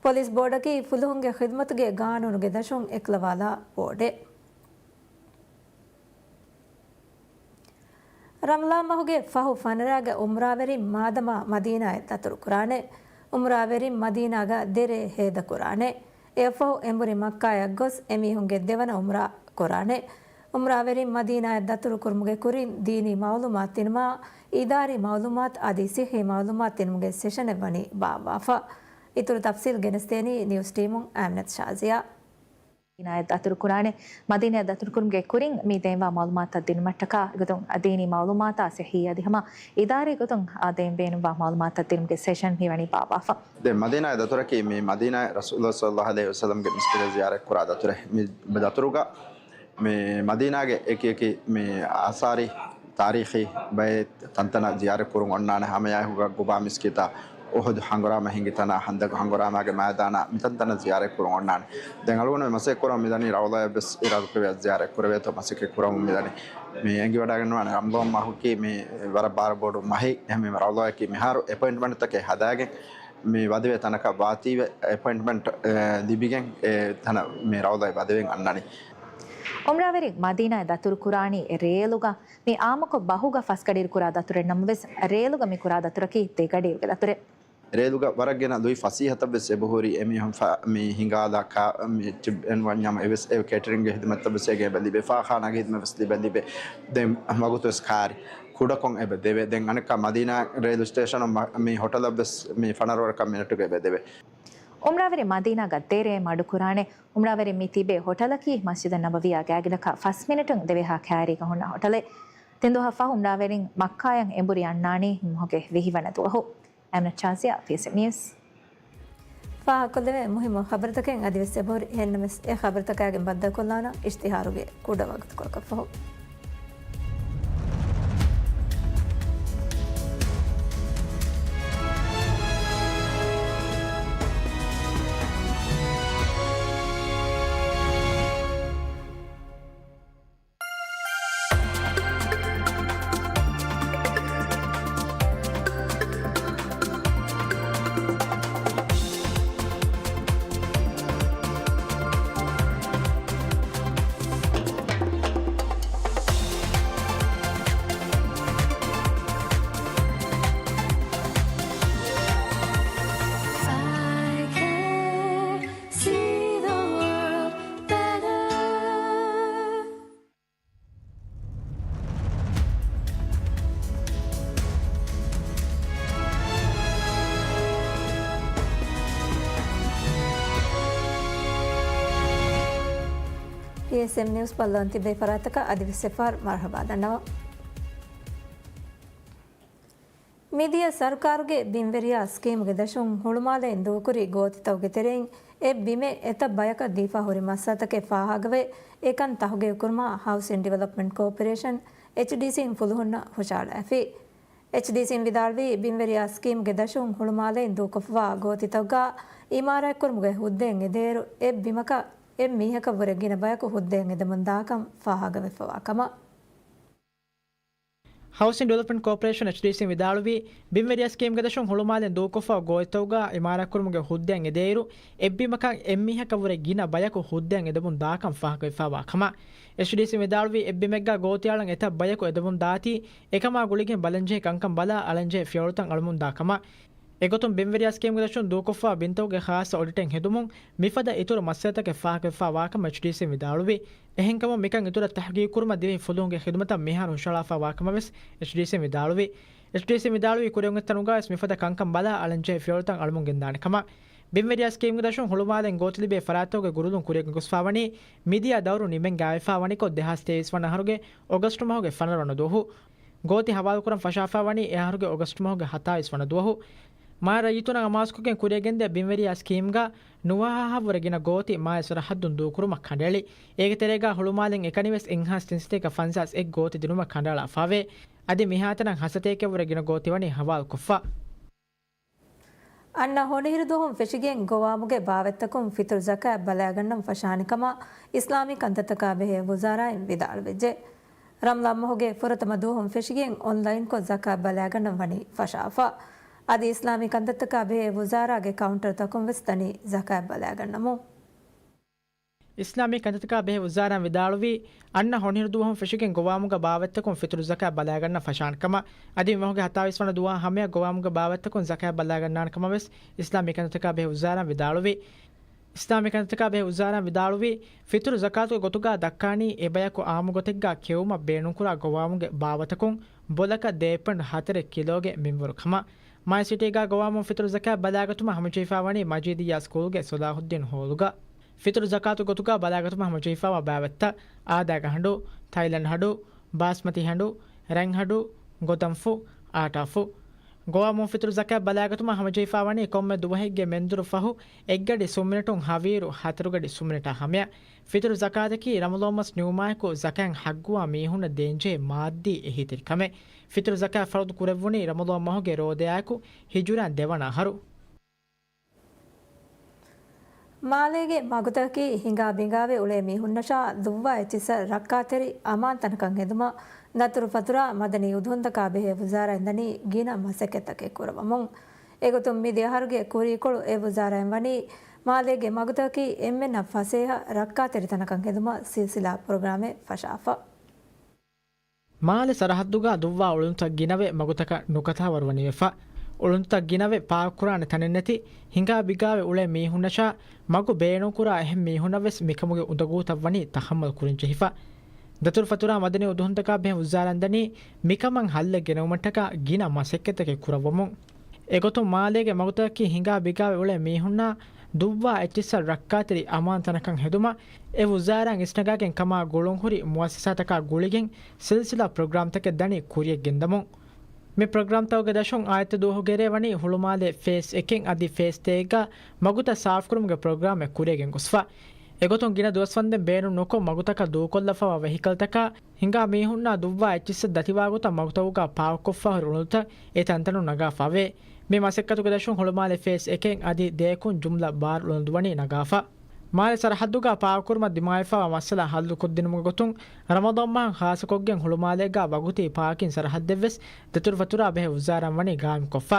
ޕޮލިސް ބޯޑަކީ ފުލުހުންގެ ޚިދުމަތުގެ ގާނޫނުގެ ދަށުން އެކުލަވާލާ ބޯޑެއް. ރަމަޟާން މަހުގެ ފަހު ފަނަރައިގެ ޢުމްރާވެރިން މާދަމާ މަދީނާއަށް ދަތުރުކުރާނެ. ޢުމްރާވެރިން މަދީނާގަ ދެރޭ ހޭދަކުރާނެ. އެއަށްފަހު އެނބުރި މައްކާއަށް ގޮސް އެމީހުންގެ ދެވަނަ ޢުމްރާ ކުރާނެ. ޢުމްރާވެރިން މަދީނާއަށް ދަތުރުކުރުމުގެ ކުރިން ދީނީ މަޢުލޫމާތު ދިނުމާ، އިދާރީ މަޢުލޫމާތު އަދި ޞިއްޙީ މަޢުލޫމާތު ދިނުމުގެ ސެޝަނެއް ވަނީ ބާއްވާފަ. އިތުރު ތަފްޞީލް ގެނެސްދޭނީ ނިއުސް ޓީމުން. އާމިނަތު ޝާޒިޔާ. މަދީނާއަށް ދަތުރުކުރާނެ. މަދީނާއަށް ދަތުރުކުރުމުގެ ކުރިން މި ދޭންވާ މަޢުލޫމާތުތައް ދިނުމަށްޓަކާ، އެގޮތުން ދީނީ މަޢުލޫމާތާ ޞިއްޙީ އަދި ހަމަ އިދާރީ ގޮތުން އާ ދޭން ބޭނުންވާ މަޢުލޫމާތުތައް ދިނުމުގެ ސެޝަން މިވަނީ ބާއްވާފަ. ދެން މަދީނާއަށް ދަތުރަކީ މި މަދީނާއަށް ރަސޫލުﷲ ޞައްލަﷲ ޢަލައިހި ވަސައްލަމްގެ މިސްކިތަށް ޒިޔާރަތްކުރާ ދަތުރެއް. މި ދަތުރުގަ މި މަދީނާގެ އެކި އެކި މި އާސާރީ ތާރީޚީ ބައެއް ތަންތަނަށް ޒިޔާރަތްކުރުން އޮންނާނެ. ހަމައެއާއެކުގަ ގުބާ މިސްކިތާ، އުޙުދު ހަނގުރާމަ ހިނގި ތަނާ، ހަންދަގު ހަނގުރާމާގެ މައިދާނާ، މިތަންތަނަށް ޒިޔާރަތްކުރުން އޮންނާނެ. ދެން އަޅުގަނޑުމެން މަސައްކަތްކުރަމުން މިދަނީ ރައުޟާއަށްވެސް އިރާދަކުރެވިޔާ ޒިޔާރަތްކުރެވޭތޯ މަސައްކަތްކުރަމުން މިދަނީ. މި އެނގިވަޑައިގަންނަވާނެ ރަމަޟާން މަހަކީ މި ވަރަށް ބާރުބޮޑު މަހެއް. އެހެންވީމަ ރައުޟާއަކީ މިހާރު އެޕޮއިންޓްމަންޓްތަކެއް ހަދާގެން މި ވަދެވޭ ތަނަކަށް ވާތީވެ، އެޕޮއިންޓްމަންޓް، އެ، ލިބިގެން އެ ތަނަށް މި ރައުޟާއަށް ވަދެވެން އަންނަނީ. އުމްރާވެރިން މަދީނާއަށް ދަތުރުކުރާނީ ރޭލުގަ. މި އާއްމުކޮށް ބަހުގަ ފަސްގަޑިއިރު ކުރާ ދަތުރެއް ނަމަވެސް، ރޭލުގަ މި ކުރާ ދަތުރަކީ ދެގަޑިއިރުގެ ދަތުރެއް. ރޭލުގަ ވަރަށް ގިނަ ލުއި ފަސީހަތައްވެސް އެބަހުރި. އެމީހުން ފަ-، މި ހިނގާލާ ކާ-، މި ޗިޕް އެން ވަންޏާމު އެވެސް އެ ކޭޓަރިންގ ހިދުމަތްތައްވެސް އޭގެ އެބަ ލިބޭ، ފާޚާނާގެ ހިދުމަތްވެސް ލިބެ ލިބޭ. ދެން ވަގުތުވެސް ކާރި ކުޑަކޮށް އެބަ ދެވޭ. ދެން އަނެއްކާ މަދީނާ ރޭލު ސްޓޭޝަނުން މަ-، މި ހޮޓަލަށްވެސް މި ފަނަރަވަރަކަށް މިނެޓުގަ އެބަ ދެވޭ. އުމްރާވެރި މަދީނާގަ ދެރޭ މަޑުކުރާނެ. އުމްރާވެރިން މި ތިބޭ ހޮޓަލަކީ މަސްޖިދަށް ނަބަވިއްޔާ ގާތްގަނޑަކަށް ފަސް މިނެޓުން ދެވޭހާ ކާރީގަ ހުންނަ ހޮޓަލެއް. ތިން ދުވަހަށް ފަހު އުމްރާވެރިން މައްކާއަށް އެނބުރި އަންނާނީ މި މަހުގެ ވިހި ވަނަ ދުވަހު. އަމިނަ ޗާޒިޔާ، ޕީސީ ނިއުސް. ފާހަގަކޮށްލެވޭ މުހިއްމު ޚަބަރުތަކެއް އަދިވެސް އެބަހުރި. އެހެންނަމަވެސް އެ ޚަބަރުތަކާގެން ބައްދަލުކޮށްލާނަން އިޝްތިހާރުގެ ކުޑަ ވަގުތުކޮޅަކަށްފަހު. އޭއެސްއެމް ނިއުސް ބައްލަވަން ތިބޭ ފަރާތަކަށް އަދިވެސް އެއްފަހަރު މަރުޙަބާ ދަންނަވަން. މިދިޔަ ސަރުކާރުގެ ބިންވެރިޔާ ސްކީމުގެ ދަށުން ހުޅުމާލެއިން ދޫކުރި ގޯތިތަކުގެ ތެރެއިން އެއް ބިމެއް އެތައް ބަޔަކަށް ދީފާ ހުރި މައްސަލަތަކެއް ފާހަގަވެ، އެކަން ތަހުގީގުކުރުމަށް ހައުސިން ޑިވެލޮޕްމަންޓް ކޯޕަރޭޝަން، އެޗްޑީސީން ފުލުހުންނަށް ހުށަހަޅައިފި. އެޗްޑީސީން ވިދާޅުވީ، ބިންވެރިޔާ ސްކީމްގެ ދަށުން ހުޅުމާލެއިން ދޫކޮށްފަވާ ގޯތިތަކުގަ އިމާރާތްކުރުމުގެ ހުއްދައިން އެދޭއިރު، އެއް ބިމަކަށް އެއް މީހަކަށްވުރެ ގިނަ ބަޔަކު ހުއްދައިން އެދެމުން ދާކަން ފާހަގަވެފަވާ ކަމަށް. ހައުސިން ޑިވެލޮޕްމަންޓް ކޯޕަރޭޝަން، އެޗްޑީސީން ވިދާޅުވީ، ބިންވެރިޔާ ސްކީމްގެ ދަށުން ހުޅުމާލެއިން ދޫކޮށްފަ ގޯތިތަކުގަ އިމާރާތްކުރުމުގެ ހުއްދައިން އެދޭއިރު، އެއްބިމަކަށް އެއްމީހަކަށްވުރެ ގިނަ ބަޔަކު ހުއްދައިން އެދެމުން ދާކަން ފާހަގަވެފަވާ ކަމަށް. އެޗްޑީސީން ވިދާޅުވީ، އެއްބިމެއްގަ ގޯތިއަޅަން އެތައް ބަޔަކު އެދެމުން ދާތީ، އެކަމާ ގުޅިގެން ބަލަންޖެހޭ ކަންކަން ބަލާ، އަޅަންޖެހޭ ފިޔަވަޅުތައް އަޅަމުން ދާ ކަމަށް. އެގޮތުން، ބިންވެރިޔާ ސްކީމްގެ ދަށުން ދޫކޮށްފަ ބިންތަކުގެ ޚާއްޞަ އޮޑިޓެއް ހެދުމުން މިފަދަ އިތުރު މައްސަލަތަކެއް ފާހަގަވެފަ ވާކަމަށް އެޗްޑީސީން ވިދާޅުވި. އެހެންކަމުން، މިކަން އިތުރަށް ތަހުގީގުކުރުމަށް ދިވެހި ފުލުހުންގެ ޚިދުމަތަށް މިހާރު ހުށަހަޅާފަ ވާކަމަށް ވެސް އެޗްޑީސީން ވިދާޅުވި. އެޗްޑީސީން ވިދާޅުވީ، ކުރިއަށް އޮތް ތަނުގަ ވެސް މިފަދަ ކަންކަން ބަލާ، އަޅަންޖެހޭ ފިޔަވަޅުތައް އަޅަމުން ގެންދާނެ ކަމަށް. ބިންވެރިޔާ ސްކީމްގެ ދަށުން ހުޅުމާލެއިން ގޯތިލިބޭ ފަރާތްތަކުގެ ގުރުލުން ކުރިއަށް ގޮސްފަވަނީ، މިދިޔަ ދައުރު ނިމެން ގާވެފަވަނިކޮށް، ދެހާސް ތޭވީސް ވަނަ އަހަރުގެ އޮގަސްޓު މަހުގެ ފަނަރަ ވަނަ ދުވަހު. ގޯތި ހަވާލުކުރަން ފަށާފަވަނީ އެ އަހަރުގެ އޮގަސްޓު މަހުގެ ހަތާވީސް ވަނަ ދުވަހު. މާ ރައްޔިތުންނަށް އަމާޒުކޮށްގެން ކުރިއަށްގެންދިޔަ ބިންވެރިޔާ ސްކީމްގަ ނުވަ ހާހަށްވުރެ ގިނަ ގޯތި މާތް ސަރަހައްދުން ދޫކުރުމަށް ކަނޑައެޅި. އޭގެ ތެރޭގަ ހުޅުމާލެއިން އެކަނިވެސް އެއްހާސް ތިންސަތޭކަ ފަންސާސް އެއް ގޯތި ދިނުމަށް ކަނޑައަޅާފަވޭ. އަދި މިހާތަނަށް ހަސަތޭކައަށްވުރެ ގިނަ ގޯތި ވަނީ ހަވާލުކޮށްފަ. އަންނަ ހޮނިހިރު ދުވަހުން ފެށިގެން ގޮވާމުގެ ބާވަތްތަކުން ފިތުރު ޒަކާތް ބަލައިގަންނަން ފަށާނެ ކަމަށް އިސްލާމީ ކަންތައްތަކާ ބެހޭ ވުޒާރާއިން ވިދާޅުވެއްޖެ. ރަމަޟާން މަހުގެ ފުރަތަމަ ދުވަހުން ފެށިގެން އޮންލައިންކޮށް ޒަކާތް ބަލައިގަންނަން ވަނީ ފަށާފަ. އަދި އިސްލާމީ ކަންތައްތަކާ ބެހޭ ވުޒާރާގެ ކައުންޓަރުތަކުން ވެސް ދަނީ ޒަކާތް ބަލައިގަންނަމުން. އިސްލާމީ ކަންތައްތަކާ ބެހޭ ވުޒާރާއިން ވިދާޅުވީ، އަންނަ ހޮނިހިރު ދުވަހުން ފެށިގެން ގޮވާމުގަ ބާވަތްތަކުން ފިތުރު ޒަކާތް ބަލައިގަންނަން ފަށާނެ ކަމަށް. އަދި މި މަހުގެ ހަތާވީސް ވަނަ ދުވަހާ ހަމަޔަށް ގޮވާމުގެ ބާވަތްތަކުން ޒަކާތް ބަލައިގަންނާނެ ކަމަށް ވެސް އިސްލާމީ ކަންތައްތަކާ ބެހޭ ވުޒާރާއިން ވިދާޅުވި. އިސްލާމީ ކަންތައްތަކާ ބެހޭ ވުޒާރާއިން ވިދާޅުވީ، ފިތުރު ޒަކާތުގެ ގޮތުގަ ދައްކާނީ، އެބަޔަކު އާއްމު ގޮތެއްގަ ކެއުމަށް ބޭނުންކުރާ ގޮވާމުގެ ބާވަތަކުން ބޮލަކަށް ދޭ ޕޮއިންޓް ހަތަރެއް ކިލޯގެ މިންވަރު ކަމަށް. މާލެ ސިޓީގަ ގޮވާމުން ފިތުރު ޒަކާތް ބަލައިގަތުމަށް ހަމަޖެހިފަވަނީ މަޖީދިއްޔާ ސްކޫލްގެ ސޮލާހުއްދީން ހޯލުގަ. ފިތުރު ޒަކާތު ގޮތުގަ ބަލައިގަތުމަށް ހަމަޖެހިފަވާ ބާވަތްތައް، އާދައިގެ ހަނޑު، ތައިލަންޑް ހަނޑު، ބާސްމަތީ ހަނޑު، ރަން ހަނޑު، ގޮދަންފު، އާޓާފު. ގޮވާމުން ފިތުރު ޒަކާތް ބަލައިގަތުމަށް ހަމަޖެހިފަވަނީ ކޮންމެ ދުވަހެއްގެ މެންދުރު ފަހު އެއްގަޑި ސުންމިނެޓުން ހަވީރު ހަތަރުގަޑި ސުންމިނެޓާ ހަމަޔަށް. ފިތުރު ޒަކާތަކީ ރަމަޟާން މަސް ނިމުމާއެކު ޒަކާތް ހައްގުވާ މީހުންނަށް ދޭންޖެހޭ މާއްދީ އެހީތެރިކަމެއް. ފިތުރު ޒަކާތް ފަރުޟު ކުރެއްވުނީ ރަމަޟާން މަހުގެ ރޯދައާއެކު ހިޖުރައިން ދެވަނަ އަހަރު. މާލޭގެ މަގުތަކަކީ ހިނގާ ބިނގާވެ އުޅޭ މީހުންނަށާ ދުއްވާ އެއްޗިއްސަށް ރައްކާތެރި އަމާންތަނަކަށް ހެދުމަށް ދަތުރުފަތުރާ މަދަނީ އުދުހުންތަކާ ބެހޭ ވުޒާރާއިން ދަނީ ގިނަ މަސައްކަތްތަކެއް ކުރައްވަމުން. އެގޮތުން މިދިޔަ އަހަރުގެ ކުރީކޮޅު އެ ވުޒާރާއިން ވަނީ މާލޭގެ މަގުތަކަކީ އެންމެންނަށް ފަސޭހަ ރައްކާތެރި ތަނަކަށް ހެދުމަށް ސިލްސިލާ ޕްރޮގްރާމެއް ފަށާފަ. މާލެ ސަރަހައްދުގަ ދުއްވާ އުޅުނުތައް ގިނަވެ، މަގުތަކަށް ނުކަތާވަރު ވަނީވެފަ. އުޅުނުތައް ގިނަވެ، ޕާކްކުރާނެ ތަނެއް ނެތި، ހިނގާ ބިނގާވެ އުޅޭ މީހުންނަށާ މަގު ބޭނުންކުރާ އެހެން މީހުންނަށް ވެސް މިކަމުގެ އުނދަގޫތައް ވަނީ ތަހައްމަލް ކުރަންޖެހިފަ. ދަތުރުފަތުރާ މަދަނީ އުދުހުންތަކާ ބެހޭ ވުޒާރާއިން ދަނީ މިކަމަށް ހައްލެއް ގެނައުމަށްޓަކާ ގިނަ މަސައްކަތްތަކެއް ކުރައްވަމުން. އެގޮތުން މާލޭގެ މަގުތަކަކީ ހިނގާ ބިނގާވެ އުޅޭ މީހުންނާ ދުއްވާ އެއްޗިއްސަށް ރައްކާތެރި އަމާންތަނަކަށް ހެދުމަށް އެ ވުޒާރާއިން އިސްނަގާގެން ކަމާ ގުޅުންހުރި މުއައްސަސާތަކާ ގުޅިގެން ސިލްސިލާ ޕްރޮގްރާމްތަކެއް ދަނީ ކުރިއަށްގެންދަމުން. މި ޕްރޮގްރާމްތަކުގެ ދަށުން އާދިއްތަ ދުވަހުގެ ރޭ ވަނީ ހުޅުމާލޭ ފޭސް އެކެއް އަދި ފޭސް ދޭއެއްގަ މަގުތައް ސާފުކުރުމުގެ ޕްރޮގްރާމެއް ކުރިއަށްގެންގޮސްފަ. އެގޮތުން ގިނަ ދުވަސްވަންދެން ބޭނުން ނުކޮށް މަގުތަކަށް ދޫކޮށްލަފަވާ ވެހިކަލްތަކާ ހިނގާ މީހުންނާ ދުއްވާ އެއްޗިއްސަށް ދަތިވާގޮތަށް މަގުތަކުގަ ޕާކްކޮށްފަ ހުރި އުޅުނުތައް އެ ތަންތަނުން ނަގާފަވޭ. މި މަސައްކަތުގެ ދަށުން ހުޅުމާލެ ފޭސް އެކެއް އަދި ދޭއަކުން ޖުމްލަ ބާރު އުޅުނުދުވަނީ ނަގާފަ. މާލެ ސަރަހައްދުގަ ޕާކްކުރުމަށް ދިމާވެފަވާ މައްސަލަ ހައްލުކޮށްދިނުމުގެ ގޮތުން ރަމަޟާން މަހަށް ޚާއްޞަކޮށްގެން ހުޅުމާލޭގަ ވަގުތީ ޕާކިން ސަރަހައްދެއްވެސް ދަތުރުފަތުރާ ބެހޭ ވުޒާރާއިން ވަނީ ގާއިމްކޮށްފަ.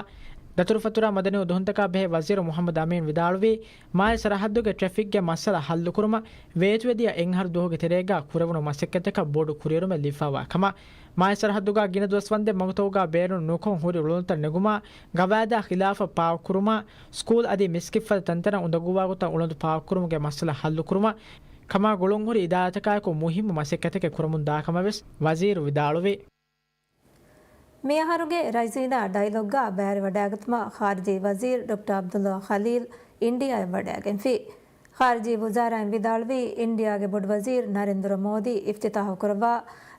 ދަތުރުފަތުރާ މަދަނީ އުދުހުންތަކާ ބެހޭ ވަޒީރު މުޙައްމަދު އަމީން ވިދާޅުވީ، މާލެ ސަރަހައްދުގެ ޓްރެފިކްގެ މައްސަލަ ހައްލުކުރުމަށް ވޭތުވެދިޔަ އެއްއަހަރު ދުވަހުގެ ތެރޭގަ ކުރެވުނު މަސައްކަތަކަށް ބޮޑު ކުރިއެރުމެއް ލިބިފަވާ ކަމަށް. މާލެ ސަރަހައްދުގަ ގިނަ ދުވަސްވަންދެން މަގުތަކުގަ ބޭނުން ނުކޮށް ހުރި އުޅުނުތައް ނެގުމާ، ގަވާއިދާ ޚިލާފަށް ޕާކްކުރުމާ، ސްކޫލް އަދި މިސްކިތް ފަދަ ތަންތަނަށް އުނދަގޫވާ ގޮތަށް އުޅަނދު ޕާކްކުރުމުގެ މައްސަލަ ހައްލުކުރުމަށް ކަމާ ގުޅުންހުރި އިދާރާތަކާއެކު މުހިއްމު މަސައްކަތެއް ކުރަމުން ދާކަމަށް ވެސް ވަޒީރު ވިދާޅުވި. މިއަހަރުގެ ރައިޒީނާ ޑައިލޮގްގަ ބައިވެރިވަޑައިގަތުމަށް ޚާރިޖީ ވަޒީރު ޑޮކްޓަރ ޢަބްދުﷲ ޚަލީލް އިންޑިއާއަށް ވަޑައިގެންފި. ޚާރިޖީ ވުޒާރާއިން ވިދާޅުވީ، އިންޑިއާގެ ބޮޑުވަޒީރު ނަރެންދުރަ މޯދީ އިފްތިތާހު ކުރައްވާ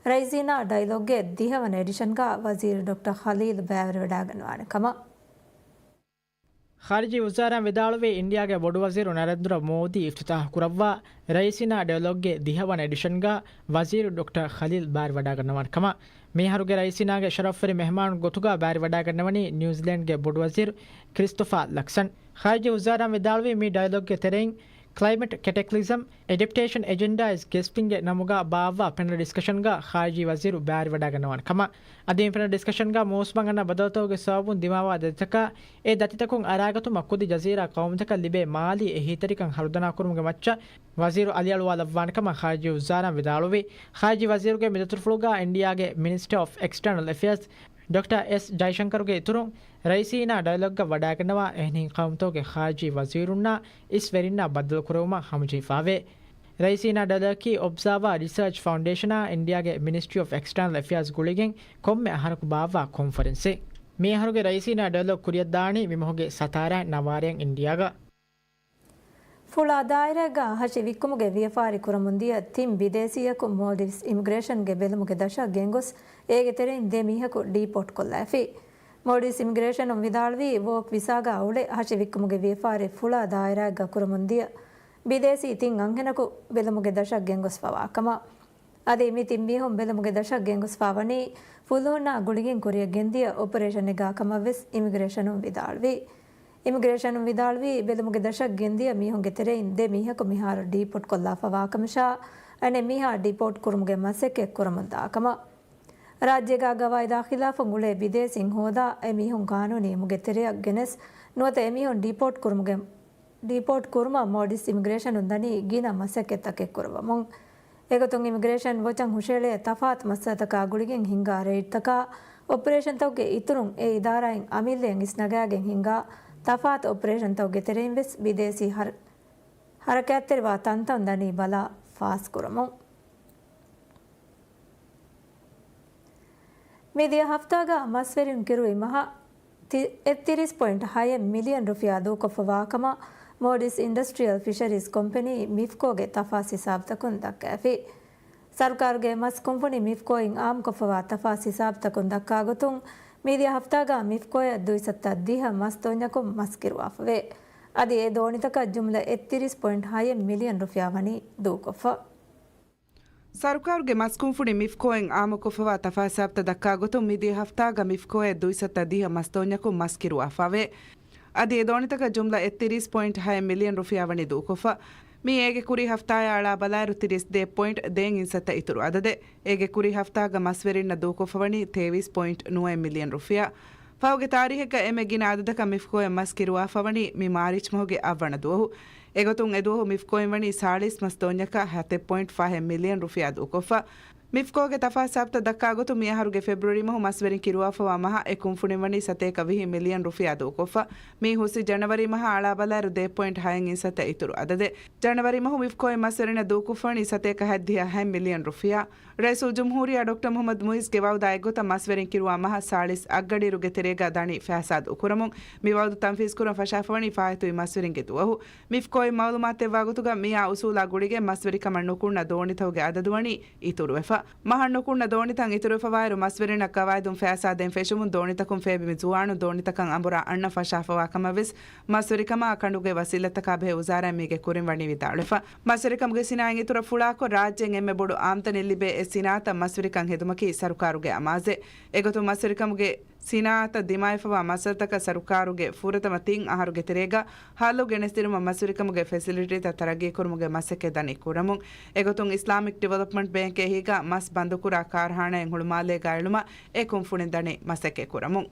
ރައިސީނާ ޑައިލޮގްގެ ދިހަވަނަ އެޑިޝަންގަ ވަޒީރު ޑޮކްޓަރ ޚަލީލް ބައިވެރިވެޑާގަންނަވާނެ ކަމަށް. ޚާރިޖީ ވުޒާރާ ވިދާޅުވީ، އިންޑިއާގެ ބޮޑުވަޒީރު ނަރެންދުރަ މޯދީ އިފްތިތާހު ކުރައްވާ ރައިސީނާ ޑައިލޮގްގެ ދިހަވަނަ އެޑިޝަންގަ ވަޒީރު ޑޮކްޓަރ ޚަލީލް ބާރިވަޑާގަންނަވާނެ ކަމަށް. މިއަހަރުގެ ރައިސީނާގެ ޝަރަފްވެރި މެހެމާނު ގޮތުގަ ބާރިވަޑާގަންނަވަނީ ނިއުޒިލޭންޑްގެ ބޮޑުވަޒީރު ކްރިސްތޮފާ ލަކްސަން. ޚާރިޖީ ވުޒާރާ ވިދާޅުވީ، މި ޑައިލޮގްގެ ތެރެއިން ކްލައިމެޓް ކެޓެކްލިޒަމް އެޑެޕްޓޭޝަން އެޖެންޑާ އިޒް ގެސްޕިންގެ ނަމުގަ ބާއްވާ ޕެނަލް ޑިސްކަޝަންގަ ޚާރިޖީ ވަޒީރު ބާރިވަޑާގަންނަވާނެ ކަމަށް. އަދި މި ޕެނަލް ޑިސްކަޝަންގަ މޫސުމަށް އަންނަ ބަދަލުތަކުގެ ސަބަބުން ދިމާވާ ދަތިތަކާ، އެ ދަތިތަކުން އަރާގަތުމަށް ކުދި ޖަޒީރާ ޤައުމުތަކަށް ލިބޭ މާލީ އެހީތެރިކަން ހަރުދަނާކުރުމުގެ މައްޗަށް ވަޒީރު އަލިއަޅުވާލައްވާނެ ކަމަށް ޚާރިޖީ ވުޒާރާ ވިދާޅުވި. ޚާރިޖީ ވަޒީރުގެ މި ދަތުރުފުޅުގަ އިންޑިއާގެ މިނިސްޓަރ އޮފް އެކްސްޓަރނަލް އެފެއާޒް ޑޮކްޓަރ އެސް ޖައިޝަންކަރުގެ އިތުރުން، ރައިސީނާ ޑައިލޮގްގަ ވަޑާގަންނަވާ އެހެނިހެން ޤައުމުތަކުގެ ޚާރިޖީ ވަޒީރުންނާ އިސް ވެރިންނާ ބައްދަލުކުރެވުމަށް ހަމަޖެހިފާވޭ. ރައިސީނާ ޑައިލޮގަކީ އޮބްޒާވާ ރިސާޗް ފައުންޑޭޝަނާ އިންޑިއާގެ މިނިސްޓްރީ އޮފް އެކްސްޓަރނަލް އެފެއާޒް ގުޅިގެން ކޮންމެ އަހަރަކު ބާއްވާ ކޮންފަރެންސެއް. މިއަހަރުގެ ރައިސީނާ ޑައިލޮގް ކުރިއަށްދާނީ މިމަހުގެ ސަތާރަ ނަވާރައިން އިންޑިއާގަ. ފުޅާ ދާއިރާއެއްގަ ހަށި ވިއްކުމުގެ ވިޔަފާރި ކުރަމުންދިޔަ ތިން ބިދޭސީއަކު މޯލްޑިވްސް އިމިގްރޭޝަންގެ ބެލުމުގެ ދަށަށް ގެންގޮސް، އޭގެ ތެރެއިން ދެ މީހަކު ޑީޕޯޓް ކޮށްލައިފި. މޯލްޑިވްސް އިމިގްރޭޝަނުން ވިދާޅުވީ، ވޯކް ވިސާގަ އުޅެ ހަށި ވިއްކުމުގެ ވިޔަފާރި ފުޅާ ދާއިރާއެއްގަ ކުރަމުންދިޔަ ބިދޭސީ ތިން އަންހެނަކު ބެލުމުގެ ދަށަށް ގެންގޮސްފަވާ ކަމަށް. އަދި މި ތިން މީހުން ބެލުމުގެ ދަށަށް ގެންގޮސްފަ ވަނީ ފުލުހުންނާ ގުޅިގެން ކުރިއަށް ގެންދިޔަ އޮޕަރޭޝަނެއްގަ ކަމަށް ވެސް އިމިގްރޭޝަނުން ވިދާޅުވި. އިމިގްރޭޝަނުން ވިދާޅުވީ، ބެލުމުގެ ދަށަށް ގެންދިޔަ މީހުންގެ ތެރެއިން ދެ މީހަކު މިހާރު ޑީޕޯޓް ކޮށްލާފަ ވާކަމަށާ، އަނެއް މީހާ ޑީޕޯޓް ކުރުމުގެ މަސައްކަތް ކުރަމުންދާ ކަމަށް. ރާއްޖޭގަ ގަވާއިދާ ޚިލާފުން އުޅޭ ބިދޭސީން ހޯދާ، އެ މީހުން ޤާނޫނީ އިމުގެ ތެރެއަށް ގެނެސް ނުވަތަ އެ މީހުން ޑީޕޯޓް ކުރުމުގެ ޑީޕޯޓް ކުރުމަށް މޯލްޑިވްސް އިމިގްރޭޝަނުން ދަނީ ގިނަ މަސައްކަތްތަކެއް ކުރައްވަމުން. އެގޮތުން އިމިގްރޭޝަން ވޮޗަށް ހުށައެޅޭ ތަފާތު މައްސަލަތަކާ ގުޅިގެން ހިންގާ ރެއިޑްތަކާ، އޮޕަރޭޝަންތަކުގެ އިތުރުން އެ އިދާރާއިން އަމިއްލައިން އިސްނަގާގެން ހިންގާ ތަފާތު އޮޕަރޭޝަންތަކުގެ ތެރެއިން ވެސް ބިދޭސީ ހަރަ-، ހަރަކާތްތެރިވާ ތަންތަން ދަނީ ބަލާ ފާސްކުރަމުން. މިދިޔަ ހަފްތާގަ މަސްވެރިން ކިރުވި މަހަށް ތި-، އެއްތިރީސް ޕޮއިންޓް ހައެއް މިލިއަން ރުފިޔާ ދޫކޮށްފަވާ ކަމަށް މޯލްޑިވްސް އިންޑަސްޓްރިއަލް ފިޝަރީޒް ކޮމްޕެނީ މިފްކޯގެ ތަފާސް ހިސާބުތަކުން ދައްކައިފި. ސަރުކާރުގެ މަސް ކުންފުނި މިފްކޯއިން އާއްމުކޮށްފަވާ ތަފާސް ހިސާބުތަކުން ދައްކާގޮތުން، މިދިޔަ ހަފްތާގަ މިފްކޯއަށް ދުއިސައްތަ ދިހަ މަސް ދޯންޏަކުން މަސް ކިރުވާފަވޭ. އަދި އެ ދޯނިތަކަށް ޖުމްލަ އެއްތިރީސް ޕޮއިންޓް ހައެއް މިލިއަން ރުފިޔާ ވަނީ ދޫކޮށްފަ. ސަރުކާރުގެ މަސްކުންފުނި މިފްކޯއިން އާއްމުކޮށްފަވާ ތަފާސް ހިސާބުތައް ދައްކާގޮތުން، މިދިޔަ ހަފްތާގަ މިފްކޯއަށް ދުއިސައްތަ ދިހަ މަސް ދޯންޏަކުން މަސް ކިރުވާފަވޭ. އަދި އެ ދޯނިތަކަށް ޖުމްލަ އެއްތިރީސް ޕޮއިންޓް ހައެއް މިލިއަން ރުފިޔާ ވަނީ ދޫކޮށްފަ. މީ އޭގެ ކުރީ ހަފްތާއާ އަޅާ ބަލާއިރު ތިރީސް ދޭއް ޕޮއިންޓް ދޭއް އިންސައްތަ އިތުރު އަދަދެއް. އޭގެ ކުރީ ހަފްތާގަ މަސްވެރިންނަށް ދޫކޮށްފަވަނީ ތޭވީސް ޕޮއިންޓް ނުވައެއް މިލިއަން ރުފިޔާ. ފަހުގެ ތާރީހެއްގަ އެންމެ ގިނަ އަދަދަކަށް މިފްކޯއަށް މަސް ކިރުވާފަވަނީ މި މާރިޗް މަހުގެ އަށްވަނަ ދުވަހު. އެގޮތުން އެދުވަހު މިފްކޯއިން ވަނީ ސާޅީސް މަސް ދޯންޏަކަށް ހަތެއް ޕޮއިންޓް ފަހެއް މިލިއަން ރުފިޔާ ދޫކޮށްފަ. މިފްކޯގެ ތަފާސް ހިސާބުތައް ދައްކާގޮތުން، މިއަހަރުގެ ފެބްރުވަރީ މަހު މަސްވެރިން ކިރުވާފަވާ މަހަށް އެ ކުންފުނިން ވަނީ ސަތޭކަ ވިހި މިލިއަން ރުފިޔާ ދޫކޮށްފަ. މީ ހުސް ޖަނަވަރީ މަހާ އަޅާބަލާއިރު ދޭއް ޕޮއިންޓް ހައެއް އިންސައްތަ އިތުރު އަދަދެއް. ޖަނަވަރީ މަހު މިފްކޯއިން މަސްވެރިންނަށް ދޫކޮށްފަވަނީ ސަތޭކަ ހަތްދިހަ ހަތް މިލިއަން ރުފިޔާ. ރައީސުލްޖުމްހޫރިއްޔާ ޑޮކްޓަރ މުހައްމަދު މުއިއްޒުގެ ވައުދާ އެއްގޮތަށް މަސްވެރިން ކިރުވާ މަހަށް ސާޅީސް އަށްގަޑިއިރުގެ ތެރޭގަ ދަނީ ފައިސާ ދޫކުރަމުން. މި ވައުދު ތަންފީޒްކުރަން ފަށާފަވަނީ ފާއިތުވި މަސްވެރިންގެ ދުވަހު. މިފްކޯއިން މައުލޫމާތު ދެއްވާ ގޮތުގަ، މިއާ އުސޫލާ ގުޅިގެން މަސްވެރިކަމަށް ނުކުންނަ ދޯނިތަކުގެ އަދަދު ވަނީ އިތުރުވެފަ. މަހަށް ނުކުންނަ ދޯނިތައް އިތުރުވެފަވާއިރު، މަސްވެރިންނަށް ގަވާއިދުން ފައިސާ ދޭން ފެށުމުން ދޯނިތަކުން ފޭބި މި ޒުވާނުން ދޯނިތަކަށް އަނބުރާ އަންނަ ފަށާފަވާ ކަމަށް ވެސް މަސްވެރިކަމާ ކަނޑުގެ ވަސީލަތްތަކާ ބެހޭ ވުޒާރާއިން މީގެ ކުރިން ވަނީ ވިދާޅުވެފަ. މަސްވެރިކަމުގެ ސިނާއަތް އިތުރަށް ފުޅާކޮށް، ރާއްޖޭން އެންމެ ބޮޑު އާމްދަނީ ލިބޭ އެއް ސިނާއަތަށް މަސްވެރިކަން ހެދުމަކީ ސަރުކާރުގެ އަމާޒެއް. އެގޮތުން މަސްވެރިކަމުގެ ސިނާއަތަށް ދިމާވެފަވާ މައްސަލަތަކަށް ސަރުކާރުގެ ފުރަތަމަ ތިން އަހަރުގެ ތެރޭގަ ހައްލު ގެނެސްދިނުމަށް މަސްވެރިކަމުގެ ފެސިލިޓީތައް ތަރައްގީކުރުމުގެ މަސައްކަތް ދަނީ ކުރަމުން. އެގޮތުން އިސްލާމިކް ޑިވެލޮޕްމަންޓް ބޭންކް އެހީގަ މަސް ބަންދުކުރާ ކާރްހާނާއެއް ހުޅުމާލޭގަ އެޅުމަށް އެ ކުންފުނިން ދަނީ މަސައްކަތް ކުރަމުން.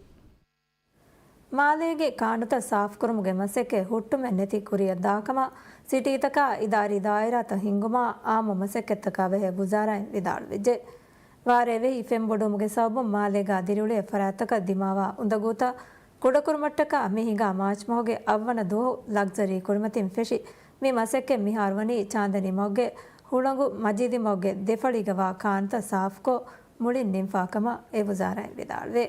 މާލޭގެ ކާނުތައް ސާފުކުރުމުގެ މަސައްކަތް ހުއްޓުމެއް ނެތި ކުރިއަށް ދާކަމަށް ސިޓީތަކާ އިދާރީ ދާއިރާތައް ހިންގުމަށް އާއްމު މަސައްކަތްތަކާ ބެހޭ ވުޒާރާއިން ވިދާޅުވެއްޖެ. ވާރޭ ވެހި ފެންބޮޑުވުމުގެ ސަބަބުން މާލޭގާ ދިރިއުޅޭ ފަރާތްތަކަށް ދިމާވާ އުނދަގޫތައް ކުޑަކުރުމަށްޓަކާ މި ހިނގާ މާޗް މަހުގެ އަށްވަނަ ދުވަހު ލަގްޒަރީ ކުރިމަތިން ފެށި މި މަސައްކަތް މިހާރު ވަނީ ޗާންދަނީ މަގުގެ ހުޅަނގު މަޖީދީ މަގުގެ ދެފަޅީގަ ވާ ކާނުތައް ސާފުކޮށް މުޅިން ނިންފާ ކަމަށް އެ ވުޒާރާއިން ވިދާޅުވޭ.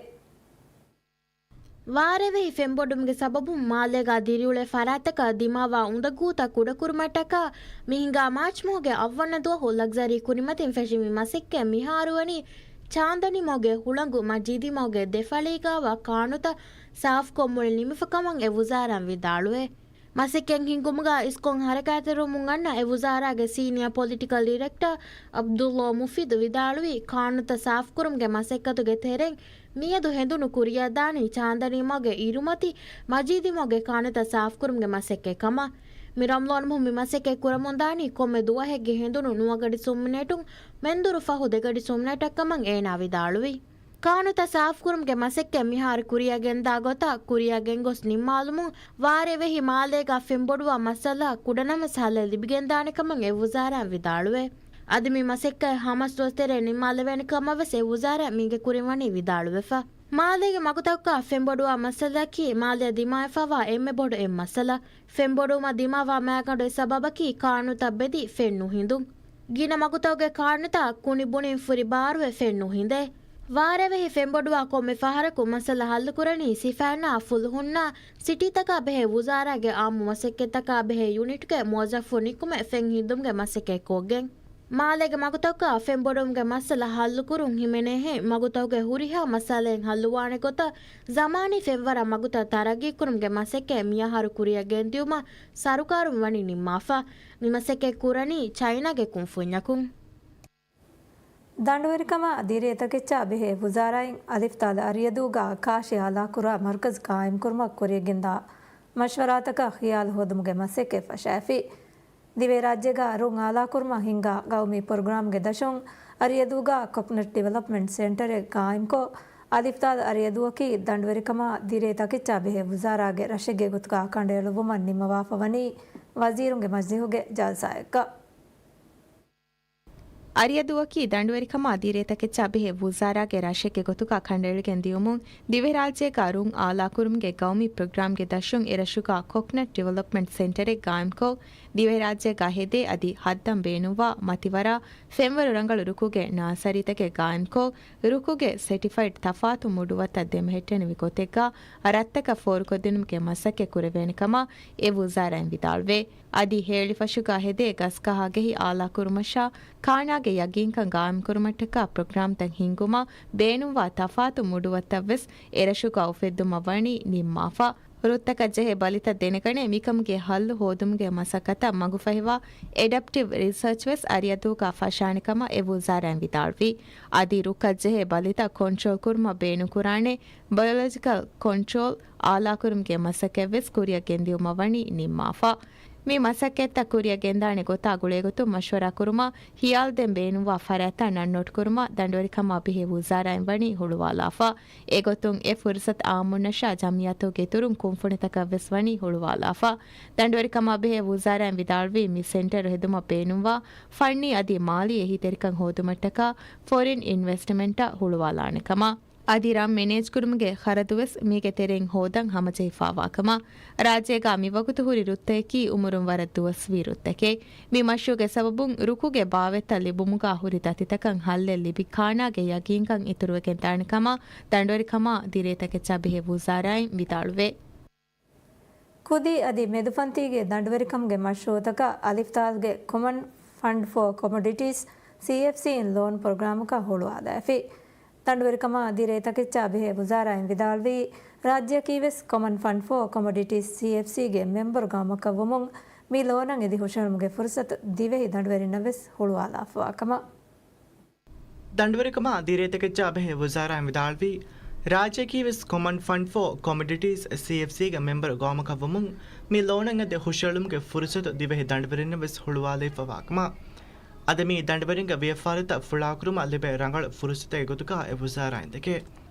ވާރޭވެހި ފެންބޮޑުވުމުގެ ސަބަބުން މާލޭގާ ދިރިއުޅޭ ފަރާތަކަށް ދިމާވާ އުނދަގޫތައް ކުޑަކުރުމަށްޓަކާ މި ހިނގާ މާޗްމަހުގެ އަށްވަނަ ދުވަހު ލަގްޒަރީ ކުރިމަތިން ފެށި މި މަސައްކަތް މިހާރުވަނީ ޗާންދަނީމަހުގެ ހުޅަނގު މަޖީދީމަހުގެ ދެ ފަޅީގާވާ ކާނުތައް ސާފުކޮށް މުޅި ނިމިފަ ކަމަށް އެ ވުޒާރާއިން ވިދާޅުވޭ. މަސައްކަތް ހިންގުމުގަ އިސްކޮށް ހަރަކާތްތެރިވަމުން އަންނަ އެ ވުޒާރާގެ ސީނިއާ ޕޮލިޓިކަލް ޑިރެކްޓަރ އަބްދުﷲ މުފީދު ވިދާޅުވީ، ކާނުތައް ސާފުކުރުމުގެ މަސައްކަތުގެ ތެރެއިން މިއަދު ހެނދުނު ކުރިއަށްދާނީ ޗާންދަނީމަގެ އިރުމަތި މަޖީދީމަގެ ކާނުތައް ސާފުކުރުމުގެ މަސައްކަތް ކަމަށް. މި ރަމަޟާން މަހު މި މަސައްކަތް ކުރަމުންދާނީ ކޮންމެ ދުވަހެއްގެ ހެނދުނު ނުވަ ގަޑި ސުންމިނެޓުން މެންދުރު ފަހު ދެ ގަޑި ސުންމިނެޓަށް ކަމަށް އޭނާ ވިދާޅުވި. ކާނުތައް ސާފުކުރުމުގެ މަސައްކަތް މިހާރު ކުރިއަށް ގެންދާ ގޮތަށް ކުރިއަށް ގެންގޮސް ނިންމާލުމުން ވާރޭވެހި މާލޭގާ ފެންބޮޑުވާ މައްސަލަ ކުޑަނަމަސް ހައްލެއް ލިބިގެންދާނެ ކަމަށް އެ ވުޒާރާއިން ވިދާޅުވޭ. އަދި މި މަސައްކަތް ހަމަސް ދުވަސް ތެރޭ ނިންމާލެވޭނެ ކަމަށް ވެސް އެ ވުޒާރާ މީގެ ކުރިން ވަނީ ވިދާޅުވެފަ. މާލޭގެ މަގުތަކުގާ ފެންބޮޑުވާ މައްސަލައަކީ މާލެއަށް ދިމާވެފައިވާ އެންމެ ބޮޑު އެއް މައްސަލަ. ފެންބޮޑުވުމަށް ދިމާވާ މައިގަނޑު އެއް ސަބަބަކީ ކާނުތައް ބެދި ފެން ނުހިނދުން. ގިނަ މަގުތަކުގެ ކާނުތައް ކުނި ބުނިން ފުރި ބާރުވެ ފެން ނުހިނދޭ. ވާރޭވެހި ފެންބޮޑުވާ ކޮންމެ ފަހަރަކު މައްސަލަ ހައްލުކުރަނީ ސިފައިންނާ ފުލުހުންނާ ސިޓީތަކާ ބެހޭ ވުޒާރާގެ އާއްމު މަސައްކަތްތަކާ ބެހޭ ޔުނިޓްގެ މުވައްޒަފުން ނިކުމެ ފެން ހިންދުމުގެ މަސައްކަތް ކޮށްގެން. މާލޭގެ މަގުތަކަށް ފެންބޮޑުވުމުގެ މައްސަލަ ހައްލުކުރުން ހިމެނޭހެން މަގުތަކުގެ ހުރިހާ މައްސަލައެއް ހައްލުވާނެ ގޮތަށް ޒަމާނީ ފެންވަރަށް މަގުތައް ތަރައްގީކުރުމުގެ މަސައްކަތް މިއަހަރު ކުރިއަށް ގެންދިއުމަށް ސަރުކާރުން ވަނީ ނިންމާފަ. މި މަސައްކަތް ކުރަނީ ޗައިނާގެ ކުންފުންޏަކުން. ދަނޑުވެރިކަމާ ދިރޭ ތަކެއްޗާ ބެހޭ ވުޒާރާއިން އަލިފްތާލު އަރިއަދޫގާ ކާށި އާލާކުރާ މަރުކަޒު ޤާއިމްކުރުމަށް ކުރިއަށްގެންދާ މަޝްވަރާތަކަށް ޚިޔާލު ހޯދުމުގެ މަސައްކަތް ފަށައިފި. ދިވެހިރާއްޖޭގާ ރުން އާލާކުރުމަށް ހިންގާ ގައުމީ ޕްރޮގްރާމްގެ ދަށުން އަރިއަދޫގާ ކޮކްނަޓް ޑިވެލޮޕްމަންޓް ސެންޓަރެއް ޤާއިމްކޮށް، އަލިފްތާލު އަރިއަދޫއަކީ ދަނޑުވެރިކަމާ ދިރޭ ތަކެއްޗާ ބެހޭ ވުޒާރާގެ ރަށެއްގެ ގޮތުގާ ކަނޑައެޅުއްވުމަށް ނިންމަވާފަ ވަނީ ވަޒީރުންގެ މަޖިލިހުގެ ޖަލްސާއަކަށް. އަރިއަދޫއަކީ ދަނޑުވެރިކަމާ ދިރޭ ތަކެއްޗާ ބެހޭ ވުޒާރާގެ ރަށެއްގެ ގޮތުގާ ކަނޑައެޅިގެން ދިޔުމުން، ދިވެހިރާއްޖޭގާ ރުން އާލާކުރުމުގެ ގައުމީ ޕްރޮގްރާމްގެ ދަށުން އެރަށުގާ ކޮކްނަޓް ޑިވެލޮޕްމަންޓް ސެންޓަރެއް ޤާއިމްކޮށް، ދިވެހިރާއްޖޭގާ ހެދޭ އަދި ހައްދަން ބޭނުންވާ މަތިވަރާ ފެންވަރު ރަނގަޅު ރުކުގެ ނާސަރީތަކެއް ޤާއިމްކޮށް، ރުކުގެ ސެޓިފައިޑް ތަފާތު މުޑުވަތަށް ދެމެހެއްޓެނިވި ގޮތެއްގާ ރަށްތަކަށް ފޯރުކޮށްދިނުމުގެ މަސައްކަތް ކުރެވޭނެ ކަމަށް އެ ވުޒާރާއިން ވިދާޅުވޭ. އަދި ހޭޅިފަށުގާ ހެދޭ ގަސްގަހާގެހި އާލާކުރުމަށާ ކާނާގެ ޔަގީންކަން ޤާއިމްކުރުމަށްޓަކާ ޕްރޮގްރާމްތައް ހިންގުމަށް ބޭނުންވާ ތަފާތު މުޑުވަތަށްވެސް އެރަށުގާ އުފެއްދުމަށް ވަނީ ނިންމާފަ. ރުއްތަކަށް ޖެހޭ ބަލިތައް ދެނެގަނެ، މިކަމުގެ ހައްލު ހޯދުމުގެ މަސައްކަތަށް މަގުފަހިވާ އެޑަޕްޓިވް ރިސަރޗް ވެސް އަރިއަދޫގާ ފަށާނެ ކަމަށް އެ ވުޒާރާއިން ވިދާޅުވި. އަދި ރުއްކަށް ޖެހޭ ބަލިތައް ކޮންޓްރޯލް ކުރުމަށް ބޭނުންކުރާނެ ބަޔޮލޮޖިކަލް ކޮންޓްރޯލް އާލާކުރުމުގެ މަސައްކަތްވެސް ކުރިއަށް ގެންދިއުމަށް ވަނީ ނިންމާފަ. މި މަސައްކަތްތައް ކުރިއަށް ގެންދާނެ ގޮތާ ގުޅޭގޮތުން މަޝްވަރާ ކުރުމަށް ހިޔާލުދޭން ބޭނުންވާ ފަރާތްތައް ނަންނޯޓްކުރުމަށް ދަނޑުވެރިކަމާ ބެހޭ ވުޒާރާއިން ވަނީ ހުޅުވާލާފަ. އެގޮތުން އެ ފުރުސަތު އާއްމުންނަށާ ޖަމްއިއްޔާތުގެ އިތުރުން ކުންފުނިތަކަށްވެސް ވަނީ ހުޅުވާލާފަ. ދަނޑުވެރިކަމާ ބެހޭ ވުޒާރާއިން ވިދާޅުވީ މި ސެންޓަރު ހެދުމަށް ބޭނުންވާ ފަންނީ އަދި މާލީ އެހީތެރިކަން ހޯދުމަށްޓަކާ ފޮރިން އިންވެސްޓްމަންޓަށް ހުޅުވާލާނެ ކަމަށް. އަދި ރަށް މެނޭޖްކުރުމުގެ ޚަރަދުވެސް މީގެ ތެރެއިން ހޯދަން ހަމަޖެހިފާވާކަމަށް. ރާއްޖޭގާ މިވަގުތު ހުރި ރުއްތައަކީ އުމުރުން ވަރަށް ދުވަސްވީ ރުއްތަކެއް. މި މަޝްރޫޢުގެ ސަބަބުން ރުކުގެ ބާވަތްތައް ލިބުމުގާ ހުރި ދަތިތަކަށް ހައްލެއް ލިބި ކާނާގެ ޔަގީންކަން އިތުރުވެގެންދާނެ ކަމަށް ދަނޑުވެރިކަމާ ދިރޭތަކެއްޗާ ބެހޭ ވުޒާރާއިން ވިދާޅުވޭ. ކުދި އަދި މެދުފަންތީގެ ދަނޑުވެރިކަމުގެ މަޝްރޫޢުތަކަށް އަލިފްތާލްގެ ކޮމަން ފަންޑް ފޯ ކޮމޮޑިޓީސް، ސީއެފްސީ، އިން ލޯން ޕްރޮގްރާމަކަށް ހުޅުވާލައިފި. ދަނޑުވެރިކަމާ ދިރޭ ތަކެއްޗާ ބެހޭ ވުޒާރާއިން ވިދާޅުވީ، ރާއްޖެއަކީވެސް ކޮމަން ފަންޑް ފޯ ކޮމޮޑިޓީސް، ސީއެފްސީގެ މެމްބަރު ގައުމަކަށްވުމުން މި ލޯނަށް އެދި ހުށަހެޅުމުގެ ފުރުސަތު ދިވެހި ދަނޑުވެރިންނަށް ވެސް ހުޅުވާލާފަވާ ކަމަށް. ދަނޑުވެރިކަމާ ދިރޭތަކެއްޗާ ބެހޭ ވުޒާރާއިން ވިދާޅުވީ، ރާއްޖެއަކީވެސް ކޮމަން ފަންޑް ފޯ ކޮމޮޑިޓީސް، ސީއެފްސީގެ މެމްބަރު ގައުމަކަށްވުމުން މި ލޯނަށް އެދި ހުށަހެޅުމުގެ ފުރުސަތު ދިވެހި ދަނޑުވެރިންނަށް ވެސް ހުޅުވާލައިފަވާ ކަމަށް. އަދި މީ ދަނޑުވެރިންގެ ވިޔަފާރިތައް ފުޅާކުރުމަށް ލިބޭ ރަނގަޅު ފުރުސަތެއް ގޮތުގަ އެ ވުޒާރާއިން ދެކޭ.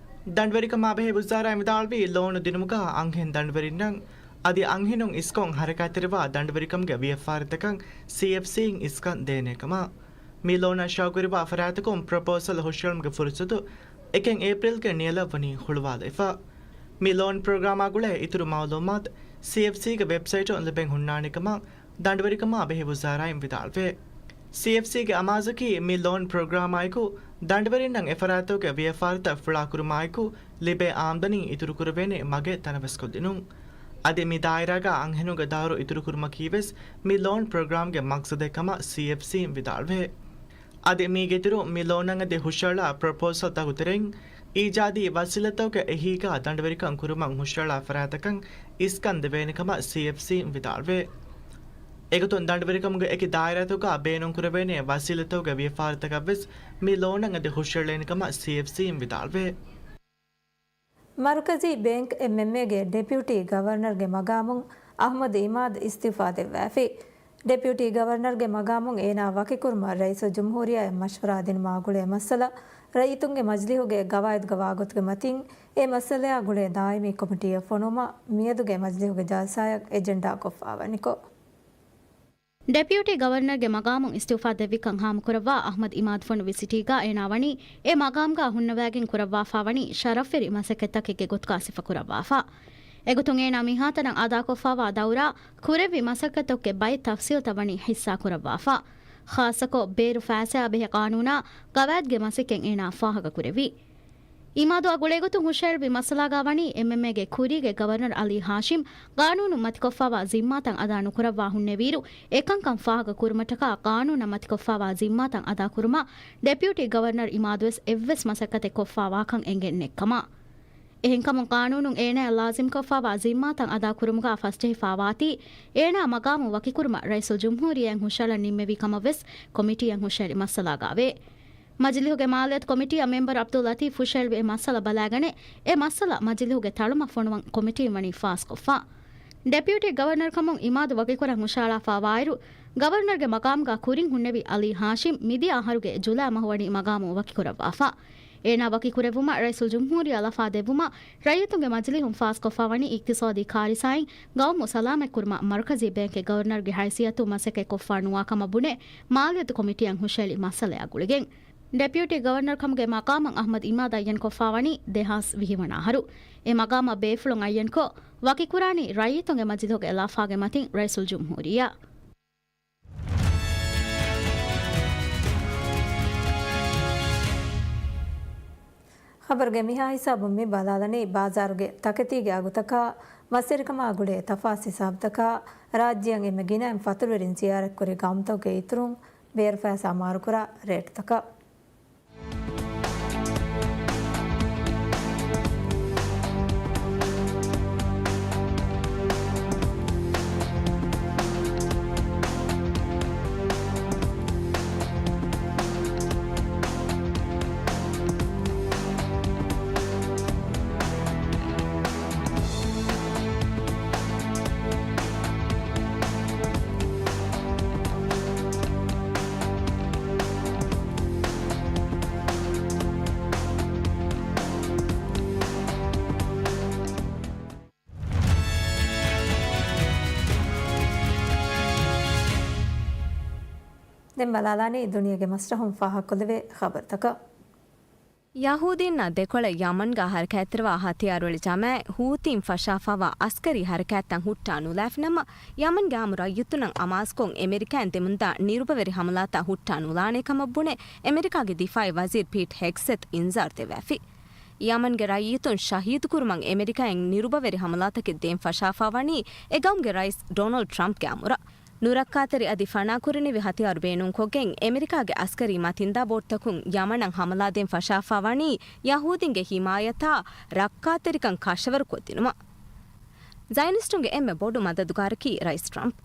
ދަނޑުވެރިކަމާ ބެހޭ ވުޒާރާއިން ވިދާޅުވީ، ލޯނު ދިނުމުގަ އަންހެން ދަނޑުވެރިންނަށް އަދި އަންހެނުން އިސްކޮށް ހަރަކާތްތެރިވާ ދަނޑުވެރިކަމުގެ ވިޔަފާރިތަކަށް ސީއެފްސީއިން އިސްކަން ދޭނެ ކަމަށް. މި ލޯނަށް ޝައުގުވެރިވާ ފަރާތަކުން ޕްރޮޕޯސަލް ހުށަހެޅުމުގެ ފުރުސަތު އެކެއް އޭޕްރީލްގެ ނިޔަލަށް ވަނީ ހުޅުވާލައިފަ. މި ލޯން ޕްރޮގްރާމާ ގުޅޭ އިތުރު މައުލޫމާތު ސީއެފްސީގެ ވެބްސައިޓުން ލިބެން ހުންނާނެ ކަމަށް ދަނޑުވެރިކަމާ ބެހޭ ވުޒާރާއިން ވިދާޅުވޭ. ސީއެފްސީގެ އަމާޒަކީ މި ލޯން ޕްރޮގްރާމާއެކު ދަނޑުވެރިންނަށް އެފަރާތުގެ ވިޔަފާރިތައް ފުޅާކުރުމާއެކު ލިބޭ އާމްދަނީ އިތުރުކުރެވޭނެ މަގެއް ތަނަވަސްކޮށްދިނުން. އަދި މި ދާއިރާގަ އަންހެނުންގެ ދައުރު އިތުރުކުރުމަކީވެސް މި ލޯން ޕްރޮގްރާމްގެ މަގްސަދެއް ކަމަށް ސީއެފްސީން ވިދާޅުވޭ. އަދި މީގެއިތުރު މި ލޯނަށް އެދި ހުށަހެޅާ ޕްރޮޕޯސަލްތަކުގެ ތެރެއިން އީޖާދީ ވަސީލަތަކުގެ އެހީގަ ދަނޑުވެރިކަން ކުރުމަށް ހުށަހެޅާ ފަރާތްތަކަށް އިސްކަން ދެވޭނެ ކަމަށް ސީއެފްސީން ވިދާޅުވޭ. އެގޮތުން ދަނޑުވެރިކަމުގެ އެކި ދާއިރާތަކުގަ ބޭނުންކުރެވޭނެ ވަސީލަތަކުގެ ވިޔަފާރިތަކަށްވެސް މި ލޯނަށް އެދި ހުށަހެޅޭނެ ކަމަށް ސީއެފްސީން ވިދާޅުވޭ. މަރުކަޒީ ބޭންކް، އެމްއެމްއޭގެ ޑެޕިއުޓީ ގަވަރނަރުގެ މަގާމުން އަހްމަދު އިމާދު އިސްތިއުފާ ދެއްވައިފި. ޑެޕިއުޓީ ގަވަރނަރުގެ މަގާމުން އޭނާ ވަކިކުރުމަށް ރައީސުލްޖުމްހޫރިއްޔާއަށް މަޝްވަރާ ދިނުމާ ގުޅޭ މައްސަލަ، ރައްޔިތުންގެ މަޖިލީހުގެ ގަވާއިދުގެ ވާގޮތުގެ މަތިން އެ މައްސަލައާ ގުޅޭ ދާއިމީ ކޮމިޓީއެއް ފޮނުވުމަށް މިއަދުގެ މަޖިލީހުގެ ޖަލްސާއަށް އެޖެންޑާކޮށްފާވަނިކޮށް، ޑެޕިއުޓީ ގަވަރނަރުގެ މަގާމުން އިސްތިއުފާ ދެއްވިކަން ހާމަކުރައްވާ އަހްމަދު އިމާދު ފޮނުއްވި ސިޓީގަ އޭނާ ވަނީ އެ މަގާމުގަ ހުންނަވައިގެން ކުރައްވާފާވަނީ ޝަރަފްވެރި މަސައްކަތްތަކެއްގެ ގޮތުގަ ސިފަކުރައްވާފަ. އެގޮތުން އޭނާ މިހާތަނަށް އަދާކޮށްފާވާ ދައުރާ ކުރެއްވި މަސައްކަތްތަކުގެ ބައެއް ތަފްސީލްތައް ވަނީ ހިއްސާކުރައްވާފަ. ޚާއްޞަކޮށް ބޭރު ފައިސާއާ ބެހޭ ޤާނޫނާ ގަވާއިދުގެ މަސައްކަތް އޭނާ ފާހަގަކުރެއްވި. އިމާދުއާ ގުޅޭގޮތުން ހުށަހެޅުއްވި މައްސަލާގާ ވަނީ އެމްއެމްއޭގެ ކުރީގެ ގަވަރނަރު އަލީ ހާޝިމް ގާނޫނުން މަތިކޮށްފާވާ ޒިންމާތައް އަދާ ނުކުރައްވާ ހުންނެވިއިރު، އެކަންކަން ފާހަގަ ކުރުމަށްޓަކާ ގާނޫނަށް މަތިކޮށްފާވާ ޒިންމާތައް އަދާކުރުމަށް ޑެޕިއުޓީ ގަވަރނަރު އިމާދުވެސް އެއްވެސް މަސައްކަތެއް ކޮށްފާވާކަން އެނގެން ނެތްކަމަށް. އެހެންކަމުން ޤާނޫނުން އޭނާއަށް ލާޒިމްކޮށްފާވާ ޒިންމާތައް އަދާކުރުމުގާ ފަސްޖެހިފާވާތީ، އޭނާ މަގާމު ވަކިކުރުމަށް ރައީސުލްޖުމްހޫރިއްޔާއިން ހުށަހަޅަން ނިންމެވި ކަމަށްވެސް ކޮމިޓީއަށް ހުށަހެޅި މައްސަލާގާވޭ. މަޖިލީހުގެ މާލިޔަތު ކޮމިޓީއަށް މެމްބަރު ޢަބްދުއްލަތީފް ހުށަހެޅުވި އެ މައްސަލަ ބަލާގަނެ، އެ މައްސަލަ މަޖިލީހުގެ ތަޅުމަށް ފޮނުވަން ކޮމިޓީން ވަނީ ފާސްކޮށްފަ. ޑެޕިއުޓީ ގަވަރނަރުކަމުން އިމާދު ވަކިކުރަން ހުށަހަޅާފާވާއިރު، ގަވަރނަރުގެ މަގާމުގަ ކުރިން ހުންނެވި އަލީ ހާޝިމް މިދިޔަ އަހަރުގެ ޖުލައި މަހު ވަނީ މަގާމު ވަކިކުރައްވާފަ. އޭނާ ވަކިކުރެއްވުމަށް ރައީސުލްޖުމްހޫރިއްޔާ ލަފާ ދެއްވުމަށް ރައްޔިތުންގެ މަޖިލީހުން ފާސްކޮށްފާވަނީ އިޤްތިޞާދީ ކާރިސާއިން ގައުމު ސަލާމަތްކުރުމަށް މަރުކަޒީ ބޭންކެއް ގަވަރނަރުގެ ހައިސިއްޔަތުން މަސައްކަތްކޮށްފާ ނުވާ ކަމަށް ބުނެ، މާލިޔަތު ކޮމިޓީއަށް ހުށަހެޅި މައްސަލަޔާ ގުޅިގެން. ޑެޕިއުޓީ ގަވަރނަރު ކަމުގެ މަޤާމަށް އަހްމަދު އިމާދު އައްޔަންކޮށްފާވަނީ ދެހާސް ވިހި ވަނަ އަހަރު. އެ މަޤާމަށް ބޭފުޅުން އައްޔަންކޮށް، ވަކިކުރާނީ ރައްޔިތުންގެ މަޖިލީހުގެ ލަފާގެ މަތިން ރައީސުލްޖުމްހޫރިއްޔާ. ޚަބަރުގެ މިހާ ހިސާބުން މި ބަލާލަނީ، ބާޒާރުގެ ތަކެތީގެ އަގުތަކާ މަސްވެރިކަމާ ގުޅޭ ތަފާސް ހިސާބުތަކާ، ރާއްޖެއަށް އެންމެ ގިނައިން ފަތުރުވެރިން ޒިޔާރަތްކުރި ގައުމުތަކުގެ އިތުރުން ބޭރުފައިސާ މާރުކުރާ ރޭޓުތަކަށް. ދެން ބަލާލާނީ ދުނިޔޭގެ މަސްރަހުން ފާހަގަކޮށްލެވޭ ޚަބަރުތަކަށް. ޔަހޫދީންނާ ދެކޮޅަށް ޔަމަންގާ ހަރަކާތްތެރިވާ ހަތިޔާރު އެޅި ޖަމާއަތް ހޫތީން ފަށާފާވާ އަސްކަރީ ހަރަކާތްތައް ހުއްޓާ ނުލާފިނަމަ، ޔަމަންގެ އާއްމު ރައްޔިތުންނަށް އަމާޒުކޮށް އެމެރިކާއިން ދެމުންދާ ނިރުބަވެރި ހަމަލާތައް ހުއްޓާ ނުލާނޭ ކަމަށް ބުނެ، އެމެރިކާގެ ދިފާއީ ވަޒީރު ޕީޓް ހެގްސެތް އިންޒާރު ދެއްވައިފި. ޔަމަންގެ ރައްޔިތުން ޝަހީދުކުރުމަށް އެމެރިކާއިން ނިރުބަވެރި ހަމަލާތަކެއް ދޭން ފަށާފާވަނީ އެގައުމުގެ ރައީސް ޑޮނަލްޑް ޓްރަމްޕްގެ އަމުރަށް. ނުރައްކާތެރި އަދި ފަނާކުރެނިވި ހަތިޔާރު ބޭނުންކޮށްގެން އެމެރިކާގެ އަސްކަރީ މަތިންދާ ބޯޓުތަކުން ޔަމަނަށް ހަމަލާދޭން ފަށާފާވަނީ ޔަހޫދީންގެ ހިމާޔަތާ ރައްކާތެރިކަން ކަށަވަރުކޮށްދިނުމަށް. ޒައިނިސްޓުންގެ އެންމެ ބޮޑު މަދަދުގާރަކީ ރައީސް ޓްރަމްޕް.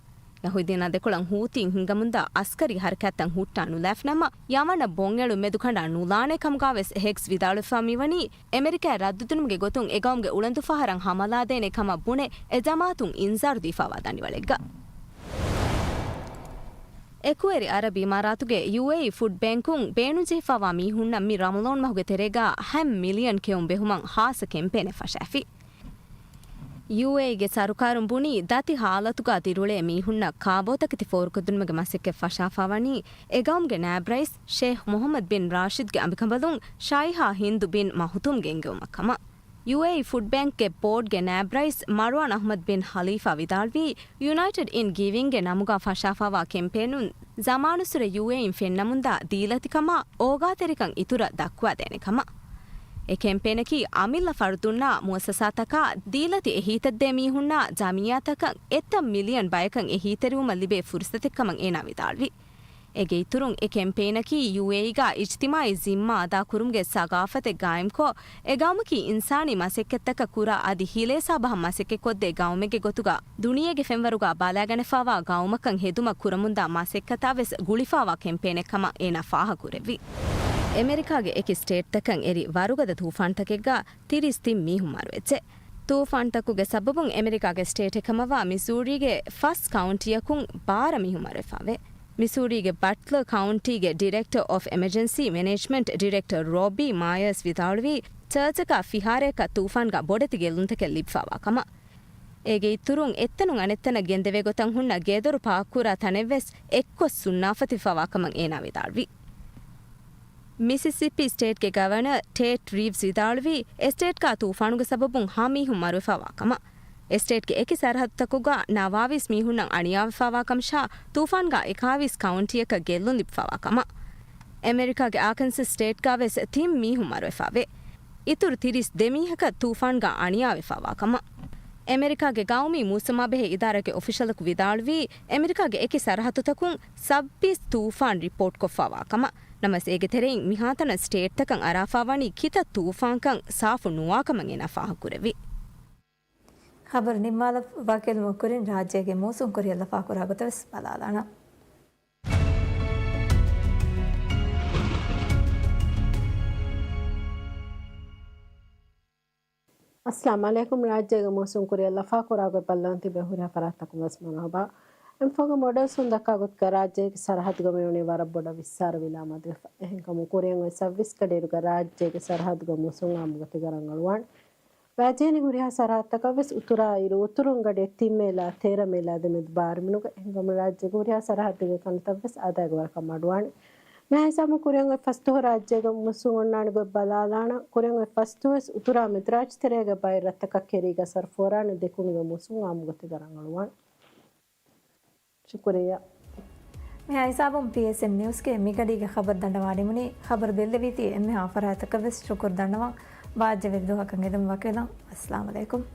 ޔަހޫދީންނާ ދެކޮޅަށް ހޫތީން ހިނގަމުންދާ އަސްކަރީ ހަރަކާތްތައް ހުއްޓާ ނުލާފިނަމަ، ޔަމަނަށް ބޮންއެޅުން މެދުކަނޑާ ނުލާނޭ ކަމުގާވެސް ހެގްސް ވިދާޅުވެފާ މިވަނީ، އެމެރިކާއަށް ރައްދުދިނުމުގެ ގޮތުން އެގައުމުގެ އުޅަނދުފަހަރަށް ހަމަލާދޭނެ ކަމަށް ބުނެ، އެ ޖަމާއަތުން އިންޒާރު ދީފާވާ ދަނޑިވަޅެއްގަ. އެކުވެރި އަރަބި އިމާރާތުގެ ޔޫއޭއީ ފުޑް ބޭންކުން ބޭނުންޖެހިފާވާ މީހުންނަށް މި ރަމަޟާން މަހުގެ ތެރޭގަ ހަ މިލިއަން ކެއުން ބެހުމަށް ހާއްސަ ކެމްޕޭނެއް ފަށައިފި. ޔޫއޭއީގެ ސަރުކާރުން ބުނީ، ދަތި ހާލަތުގަ ދިރިއުޅޭ މީހުންނަށް ކާބޯތަކެތި ފޯރުކޮށްދިނުމުގެ މަސައްކަތް ފަށާފާވަނީ، އެގައުމުގެ ނާއިބް ރައީސް ޝޭހް މުހައްމަދު ބިން ރާޝިދްގެ އަނބިކަނބަލުން ޝައިހާ ހިންދު ބިން މަހުތޫމް ގެންގެވުމަށް ކަމަށް. ޔޫއޭއީ ފުޑް ބޭންކްގެ ބޯޑްގެ ނާއިބް ރައީސް މަރުވާން އަހްމަދް ބިން ޚަލީފާ ވިދާޅުވީ، ޔުނައިޓެޑް އިން ގިވިންގގެ ނަމުގަ ފަށާފާވާ ކެމްޕޭނުން ޒަމާނުއްސުރެ ޔޫއޭއީން ފެންނަމުންދާ ދީލަތިކަމާ އޯގާތެރިކަން އިތުރަށް ދައްކުވާދޭނެ ކަމަށް. އެ ކެމްޕޭނަކީ އަމިއްލަ ފަރުދުންނާ މުއައްސަސާތަކާ ދީލަތި އެހީތައްދޭ މީހުންނާ ޖަމިއްޔާތަކަށް އެއްތަން މިލިއަން ބަޔަކަށް އެހީތެރިވުމަށް ލިބޭ ފުރުސަތެއްކަމަށް އޭނާ ވިދާޅުވި. އޭގެ އިތުރުން، އެ ކެމްޕޭނަކީ ޔޫއޭއީގަ އިޖްތިމާއީ ޒިންމާ އަދާކުރުމުގެ ސަގާފަތެއް ގާއިމްކޮށް، އެ ގައުމަކީ އިންސާނީ މަސައްކަތްތަކަށް ކުރާ އަދި ހިލޭ ސާބަހަށް މަސައްކަތްކޮށްދޭ ގައުމެއްގެ ގޮތުގަ ދުނިޔޭގެ ފެންވަރުގަ ބަލާގަނެފާވާ ގައުމަކަށް ހެދުމަށް ކުރަމުންދާ މަސައްކަތާވެސް ގުޅިފާވާ ކެމްޕޭނެއްކަމަށް އޭނާ ފާހަގަކުރެއްވި. އެމެރިކާގެ އެކި ސްޓޭޓްތަކަށް އެރި ވަރުގަދަ ތޫފާންތަކެއްގަ ތިރީސް ތިން މީހުން މަރުވެއްޖެ. ތޫފާންތަކުގެ ސަބަބުން އެމެރިކާގެ ސްޓޭޓެއް ކަމަށްވާ މިސޫރީގެ ފަސް ކައުންޓީއަކުން ބާރަ މީހުން މަރުވެފާވޭ. މިސޫރީގެ ބަޓްލަ ކައުންޓީގެ ޑިރެކްޓަ އޮފް އެމަޖެންސީ މެނޭޖްމަންޓް ޑިރެކްޓަ ރޮބީ މާޔަސް ވިދާޅުވީ، ޗާޗަކާ ފިހާރަޔަކަށް ތޫފާންގަ ބޮޑެތި ގެއްލުންތަކެއް ލިބިފާވާ ކަމަށް. އޭގެ އިތުރުން އެއްތަނުން އަނެއްތަނަށް ގެންދެވޭ ގޮތަށް ހުންނަ ގޭދޮރު ޕާކްކުރާ ތަނެއްވެސް އެއްކޮށް ސުންނާފަތިފާވާ ކަމަށް އޭނާ ވިދާޅުވި. މިސިސިޕީ ސްޓޭޓްގެ ގަވަނަރ ޓޭޓް ރީވްސް ވިދާޅުވީ، އެ ސްޓޭޓްގަ ތޫފާނުގެ ސަބަބުން ހަ މީހުން މަރުވެފާވާ ކަމަށް. އެ ސްޓޭޓްގެ އެކި ސަރަހައްދުތަކުގަ ނަވާވީސް މީހުންނަށް އަނިޔާވެފާވާ ކަމަށާ، ތޫފާންގަ އެކާވީސް ކައުންޓީއަކަށް ގެއްލުން ލިބިފާވާ ކަމަށް. އެމެރިކާގެ އާކަންސަސް ސްޓޭޓްގަ ވެސް ތިން މީހުން މަރުވެފާވޭ. އިތުރު ތިރީސް ދެ މީހަކަށް ތޫފާންގަ އަނިޔާވެފާވާ ކަމަށް. އެމެރިކާގެ ގައުމީ މޫސުމާބެހޭ އިދާރާގެ އޮފިޝަލަކު ވިދާޅުވީ، އެމެރިކާގެ އެކި ސަރަހައްދުތަކުން ސައްބީސް ތޫފާން ރިޕޯޓްކޮށްފާވާ ކަމަށް. ނަމަވެސް، އޭގެ ތެރެއިން މިހާތަނަށް ސްޓޭޓްތަކަށް އަރާފާވަނީ ކިތައް ތޫފާންކަން ސާފު ނުވާކަމަށް އޭނާ ފާހަގަކުރެއްވި. ޚަބަރު ނިންމާލަ ވަކިވެލުމުގެ ކުރިން ރާއްޖޭގެ މޫސުން ކުރިއަށް ލަފާކުރާ ގޮތަށް ވެސް ބަލާލާނަން. އައްސަލާމު ޢަލައިކުމް. ރާއްޖޭގެ މޫސުން ކުރިއަށް ލަފާކުރާ ގޮތް ބައްލަވަން ތިބޭ ހުރިހާ ފަރާތްތަކުން ވެސް މަރުޙަބާ. އެންމެ ފަހުގެ މޮޑެލްސުން ދައްކާ ގޮތުގަ ރާއްޖޭގެ ސަރަހައްދުގަ މިވަނީ ވަރަށް ބޮޑަށް ވިއްސާރަ ވިލާ މަދުވެފަ. އެހެންކަމުން ކުރިއަށް އޮތް ސައްބީސް ގަޑިއިރުގަ ރާއްޖޭގެ ސަރަހައްދުގަ މޫސުން އާއްމު ގޮތެއްގަ ރަނގަޅުވާނެ. ރާއްޖޭގެ ހުރިހާ ސަރަހައްދުތަކަށް ވެސް އުތުރާއިރު، އުތުރުން ގަޑިއަށް ތިން މޭލާ ތޭރަ މޭލާ ދެމެދު ބާރުމިނުގަ އެހެންކަމުން ރާއްޖޭގެ ހުރިހާ ސަރަހައްދެއްގެ ކަންތައް ވެސް އާދައިގެ ވަރަކަށް މަޑުވާނެ. މިހާ ހިސާބުން ކުރިއަށް އޮތް ފަސްދުވަހު ރާއްޖޭގަ މޫސުން އޮންނާނެ ގޮތް ބަލާލާނަން. ކުރިއަށް އޮތް ފަސްދުވަހު ވެސް އުތުރާ މެދުރާއްޖެ ތެރޭގެ ބައެއް ރަށްތަކަށް ކެރީގަ ސަރުފު އޮރާނެ. ދެކުނުގެ މޫސުން އާއްމު ގޮތެއްގަ ރަނގަޅުވާނެ. ޝުކުރިއްޔާ. މިހާ ހިސާބުން ޕީއެސްއެމް ނިއުސްގެ މިގަޑީގެ ޚަބަރު ދަނޑަވާ ނިމުނީ. ޚަބަރު ބެއްލެވީތީ އެންމެހާ ފަރާތްތަކަށް ވެސް ޝުކުރު ދަންނަވަން. ބާއްޖަވެރި ދުވަހަކަށް އެދެމުން ވަކިވެލަން. އައްސަލާމު ޢަލައިކުމް.